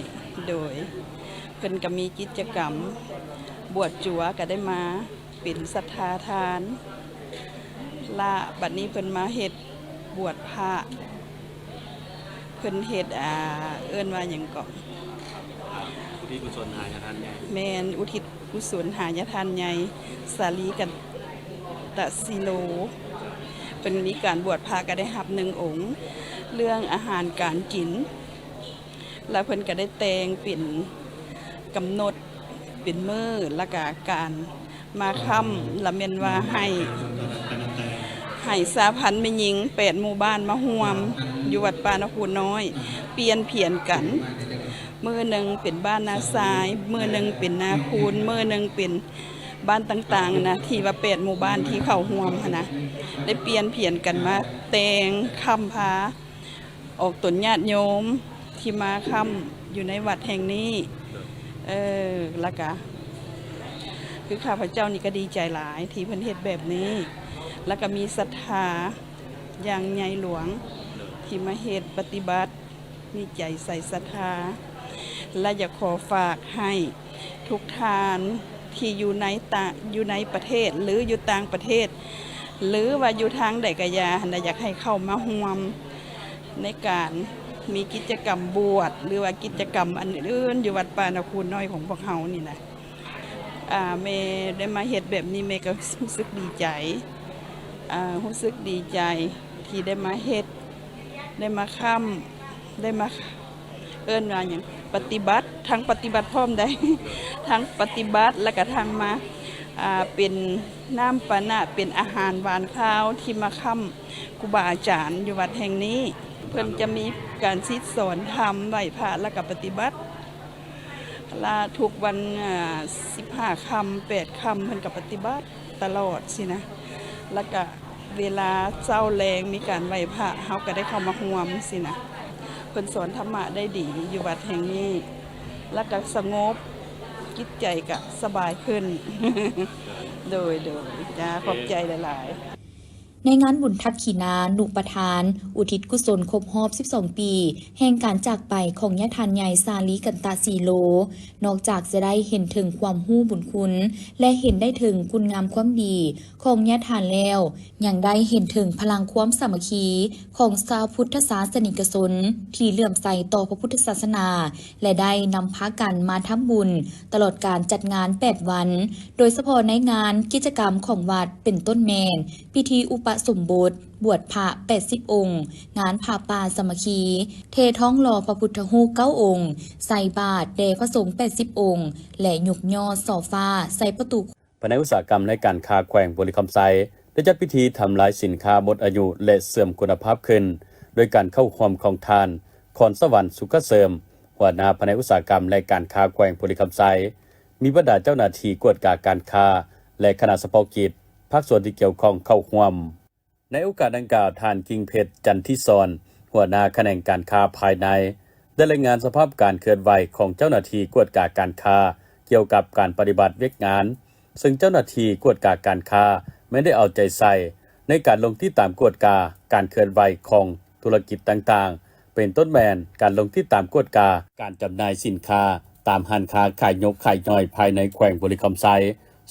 ໂດຍ ເພິ່ນກະມີກິດຈະກຳບວດຈົວ ກະໄດ້ມາ ເປັນສັດທາທານ ລະບັດນີ້ເພິ່ນມາເຮັດບວດພະ ເພິ່ນເຮັດ ອ່າ ເອີ້ນວ່າຫຍັງເກາະ? ອຸທິດກຸສົນຫາຍາທ່ານໃຫຍ່. ແມ່ນ ອຸທິດກຸສົນຫາຍາທ່ານໃຫຍ່ ສາລີກັນຕະສີໂລ. ເພິ່ນມີການບວດພະກະໄດ້ຮັບໜຶ່ງອົງ ເລື່ອງອາຫານການກິນ ລະເພິ່ນກະໄດ້ແຕ່ງເປັນກຳນົດເປັນມື້ ລະກະການມາຄ້ຳ ລະແມ່ນວ່າໃຫ້ ໃຫ້ຊາວພັນແມ່ຍິງແປດໝູ່ບ້ານມາຮ່ວມຢູ່ວັດປ່ານາຄູນນ້ອຍ ປ່ຽນຜຽນກັນ ມື້ໜຶ່ງເປັນບ້ານນາຊາຍ ມື້ໜຶ່ງເປັນນາຄູນ ມື້ໜຶ່ງເປັນບ້ານຕ່າງໆນະ ທີ່ວ່າແປດໝູ່ບ້ານທີ່ເຂົ້າຮ່ວມຫັ້ນນະ ໄດ້ປ່ຽນຜຽນກັນມາແຕ່ງຄ້ຳພາ ອອກຕົນຍາດໂຍມທີ່ມາຄ້ຳຢູ່ໃນວັດແຫ່ງນີ້ ເອີ ລະກະຄືຂ້າພະເຈົ້ານີ້ກະດີໃຈຫຼາຍທີ່ເພິ່ນເຮັດແບບນີ້ ລະກະມີສັດທາຢ່າງໃຫຍ່ຫຼວງທີ່ມາເຮັດປະຕິບັດ ມີໃຈໃສ່ສັດທາ ລະຢາກຂໍຝາກໃຫ້ ທຸກທ່ານທີ່ຢູ່ໃນຕະ ຢູ່ໃນປະເທດ ຫຼື ຢູ່ຕ່າງປະເທດ ຫຼືວ່າຢູ່ທາງໃດກະຢ່າຫັ້ນນະ ຢາກໃຫ້ເຂົ້າມາຮ່ວມໃນການມີກິດຈະກຳບວດ ຫຼືວ່າກິດຈະກຳອັນອື່ນໆ ຢູ່ວັດປ່ານາຄູນນ້ອຍຂອງພວກເຮົານີ້ນະ. ອາ ແມ່ໄດ້ມາເຮັດແບບນີ້ ແມ່ກໍຮູ້ສຶກດີໃຈ ອາ ຮູ້ສຶກດີໃຈທີ່ໄດ້ມາເຮັດ ໄດ້ມາຄ້ຳ ໄດ້ມາ ເອີ້ນວ່າຫຍັງ ປະຕິບັດ ທັງປະຕິບັດພ້ອມໃດ ທັງປະຕິບັດ ແລ້ວກະທັງມາ ອ່າ ເປັນນ້ຳປານະ ເປັນອາຫານຫວານຄາວທີ່ມາຄ້ຳຄູບາອາຈານຢູ່ວັດແຫ່ງນີ້. ເພິ່ນຈະມີການສິດສອນທຳ ໄຫວ້ພະ ແລ້ວກະປະຕິບັດ ລະທຸກວັນ ອາ ສິບຫ້າຄ່ຳ ແປດຄ່ຳ ເພິ່ນກະປະຕິບັດ ຕະຫຼອດຊີ້ນະ ລະກະເວລາເຊົ້າແລງມີການໄຫວ້ພະ ເຮົາກະໄດ້ເຂົ້າມາຮ່ວມຊີ້ນະ. ເພິ່ນສອນທຳມະໄດ້ດີຢູ່ວັດແຫ່ງນີ້ ລະກະສະຫງົບ ຈິດໃຈກະສະບາຍຂຶ້ນ. ໂດຍ ໂດຍ ຈ້າ ຂອບໃຈຫຼາຍໆ. ໃນງານບຸນທັກຂິນານຸປະທານ ອຸທິດກຸສົນຄົບຮອບສິບສອງປີ ແຫ່ງການຈາກໄປຂອງຍາທ່ານໃຫຍ່ ສາລີ ກັນຕະສີໂລ, ນອກຈາກຈະໄດ້ເຫັນເຖິງຄວາມຮູ້ບຸນຄຸນ ແລະ ເຫັນໄດ້ເຖິງຄຸນງາມຄວາມດີຂອງຍາທ່ານແລ້ວ, ຍັງໄດ້ເຫັນເຖິງພະລັງຄວາມສາມັກຄີຂອງຊາວພຸດທະສາສະນິກະຊົນທີ່ເຫຼື້ອມໃສຕໍ່ພະພຸດທະສາສະໜາ ແລະ ໄດ້ນຳພາກັນມາທຳບຸນຕະຫຼອດການຈັດງານແປດວັນ, ໂດຍສະເພາະໃນງານກິດຈະກຳຂອງວັດ ເປັນຕົ້ນແມ່ນ ພິທີອຸປະສົມບົດ ບວດພະແປດສິບອົງ, ງານຜ້າປ່າສາມັກຄີ, ເທທອງຫຼໍ່ພະພຸດທະຮູບເກົ້າອົງ, ໃສ່ບາດແດ່ພະສົງແປດສິບອົງ ແລະ ຍົກຍໍສໍຟ້າໃສ່ປະຕູ. ພະແນກອຸດສາຫະກຳ ແລະ ການຄ້າແຂວງບໍລິຄຳໄຊ ໄດ້ຈັດພິທີທຳລາຍສິນຄ້າໝົດອາຍຸ ແລະ ເສື່ອມຄຸນນະພາບຂຶ້ນ ໂດຍການເຂົ້າຮ່ວມຂອງທ່ານ ຄອນສະຫວັນ ສຸກກະເສີມ ຫົວໜ້າພະແນກອຸດສາຫະກຳ ແລະ ການຄ້າແຂວງບໍລິຄຳໄຊ, ມີບັນດາເຈົ້າໜ້າທີ່ກວດກາການຄ້າ ແລະ ຄະນະສະເພາະກິດ ພາກສ່ວນທີ່ກ່ຽວຂ້ອງເຂົ້າຮ່ວມ. ໃນໂອກາດດັ່ງກ່າວ, ທ່ານ ກິ່ງເພັດ ຈັນທິສອນ ຫົວໜ້າຂະແໜງການຄ້າພາຍໃນ ໄດ້ລາຍງານສະພາບການເຄື່ອນໄຫວຂອງເຈົ້າໜ້າທີ່ກວດກາການຄ້າ ກ່ຽວກັບການປະຕິບັດວຽກງານ, ເຊິ່ງເຈົ້າໜ້າທີ່ກວດກາການຄ້າແມ່ນໄດ້ເອົາໃຈໃສ່ໃນການລົງຕິດຕາມກວດກາການເຄື່ອນໄຫວຂອງທຸລະກິດຕ່າງໆ, ເປັນຕົ້ນແມ່ນການລົງຕິດຕາມກວດກາການຈຳໜ່າຍສິນຄ້າຕາມຮ້ານຄ້າຂາຍຍົກຂາຍຍ່ອຍພາຍໃນແຂວງບໍລິຄຳໄຊ,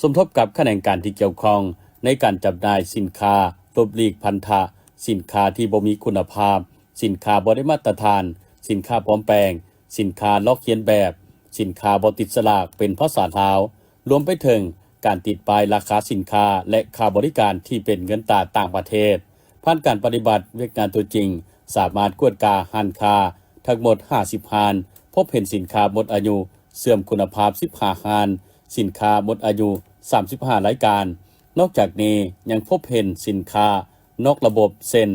ສົມທົບກັບຂະແໜງການທີ່ກ່ຽວຂ້ອງໃນການຈຳໜ່າຍສິນຄ້າ ຫຼົບຫຼີກພັນທະ, ສິນຄ້າທີ່ບໍ່ມີຄຸນນະພາບ, ສິນຄ້າບໍ່ໄດ້ມາດຕະຖານ, ສິນຄ້າປອມແປງ, ສິນຄ້າລອກລຽນແບບ, ສິນຄ້າບໍ່ຕິດສະຫຼາກເປັນພາສາລາວ, ລວມໄປເຖິງການຕິດປ້າຍລາຄາສິນຄ້າ ແລະ ຄ່າບໍລິການທີ່ເປັນເງິນຕາຕ່າງປະເທດ. ຜ່ານການປະຕິບັດວຽກງານຕົວຈິງ, ສາມາດກວດກາຮ້ານຄ້າທັງໝົດຫ້າສິບຮ້ານ, ພົບເຫັນສິນຄ້າໝົດອາຍຸ, ເສື່ອມຄຸນນະພາບສິບຫ້າຮ້ານ, ສິນຄ້າໝົດອາຍຸສາມສິບຫ້າລາຍການ. ນອກຈາກນີ້ຍັງພົບເຫັນສິນຄ້ານອກລະບົບ ເຊັ່ນ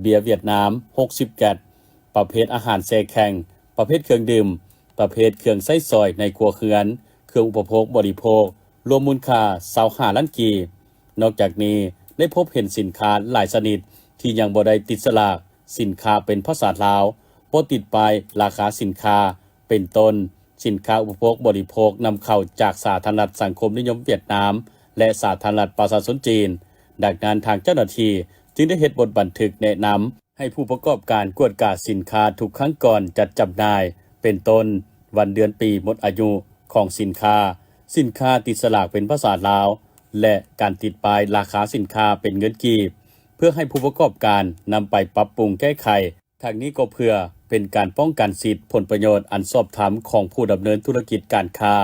ເບຍຫວຽດນາມຫົກສິບແກັດ, ປະເພດອາຫານແຊ່ແຂງ, ປະເພດເຄື່ອງດື່ມ, ປະເພດເຄື່ອງໃຊ້ສອຍໃນຄົວເຮືອນ, ເຄື່ອງອຸປະໂພກບໍລິໂພກ, ລວມມູນຄ່າຊາວຫ້າລ້ານກີບ. ນອກຈາກນີ້ໄດ້ພົບເຫັນສິນຄ້າຫຼາຍຊະນິດທີ່ຍັງບໍ່ໄດ້ຕິດສະຫຼາກສິນຄ້າເປັນພາສາລາວ, ບໍ່ຕິດປ້າຍລາຄາສິນຄ້າ, ເປັນຕົ້ນ ສິນຄ້າອຸປະໂພກບໍລິໂພກນຳເຂົ້າຈາກສາທາລະນະລັດສັງຄົມນິຍົມຫວຽດນາມ ແລະ ສາທາລະນະລັດປະຊາຊົນຈີນ. ດັ່ງນັ້ນ, ທາງເຈົ້າໜ້າທີ່ຈຶ່ງໄດ້ເຮັດບົດບັນທຶກແນະນຳໃຫ້ຜູ້ປະກອບການກວດກາສິນຄ້າທຸກຄັ້ງກ່ອນຈັດຈຳໜ່າຍ, ເປັນຕົ້ນ ວັນເດືອນປີໝົດອາຍຸຂອງສິນຄ້າ, ສິນຄ້າຕິດສະຫຼາກເປັນພາສາລາວ ແລະ ການຕິດປ້າຍລາຄາສິນຄ້າເປັນເງິນກີບ, ເພື່ອໃຫ້ຜູ້ປະກອບການນຳໄປປັບປຸງແກ້ໄຂ. ທັງນີ້ກໍເພື່ອເປັນການປ້ອງກັນສິດຜົນປະໂຫຍດອັນຊອບທຳຂອງຜູ້ດຳເນີນທຸລະກິດການຄ້າ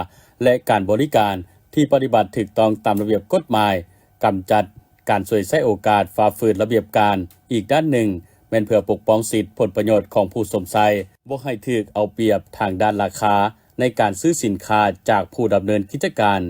ແລະ ການບໍລິການທີ່ປະຕິບັດຖືກຕ້ອງຕາມລະບຽບກົດໝາຍ, ກຳຈັດການສວຍໃຊ້ໂອກາດຝ່າຝືນລະບຽບການ. ອີກດ້ານໜຶ່ງ ແມ່ນເພື່ອປົກປ້ອງສິດຜົນປະໂຫຍດຂອງຜູ້ຊົມໃຊ້, ບໍ່ໃຫ້ຖືກເອົາປຽບທາງດ້ານລາຄາໃນການຊື້ສິນຄ້າຈາກຜູ້ດຳເນີນກິດຈະການ.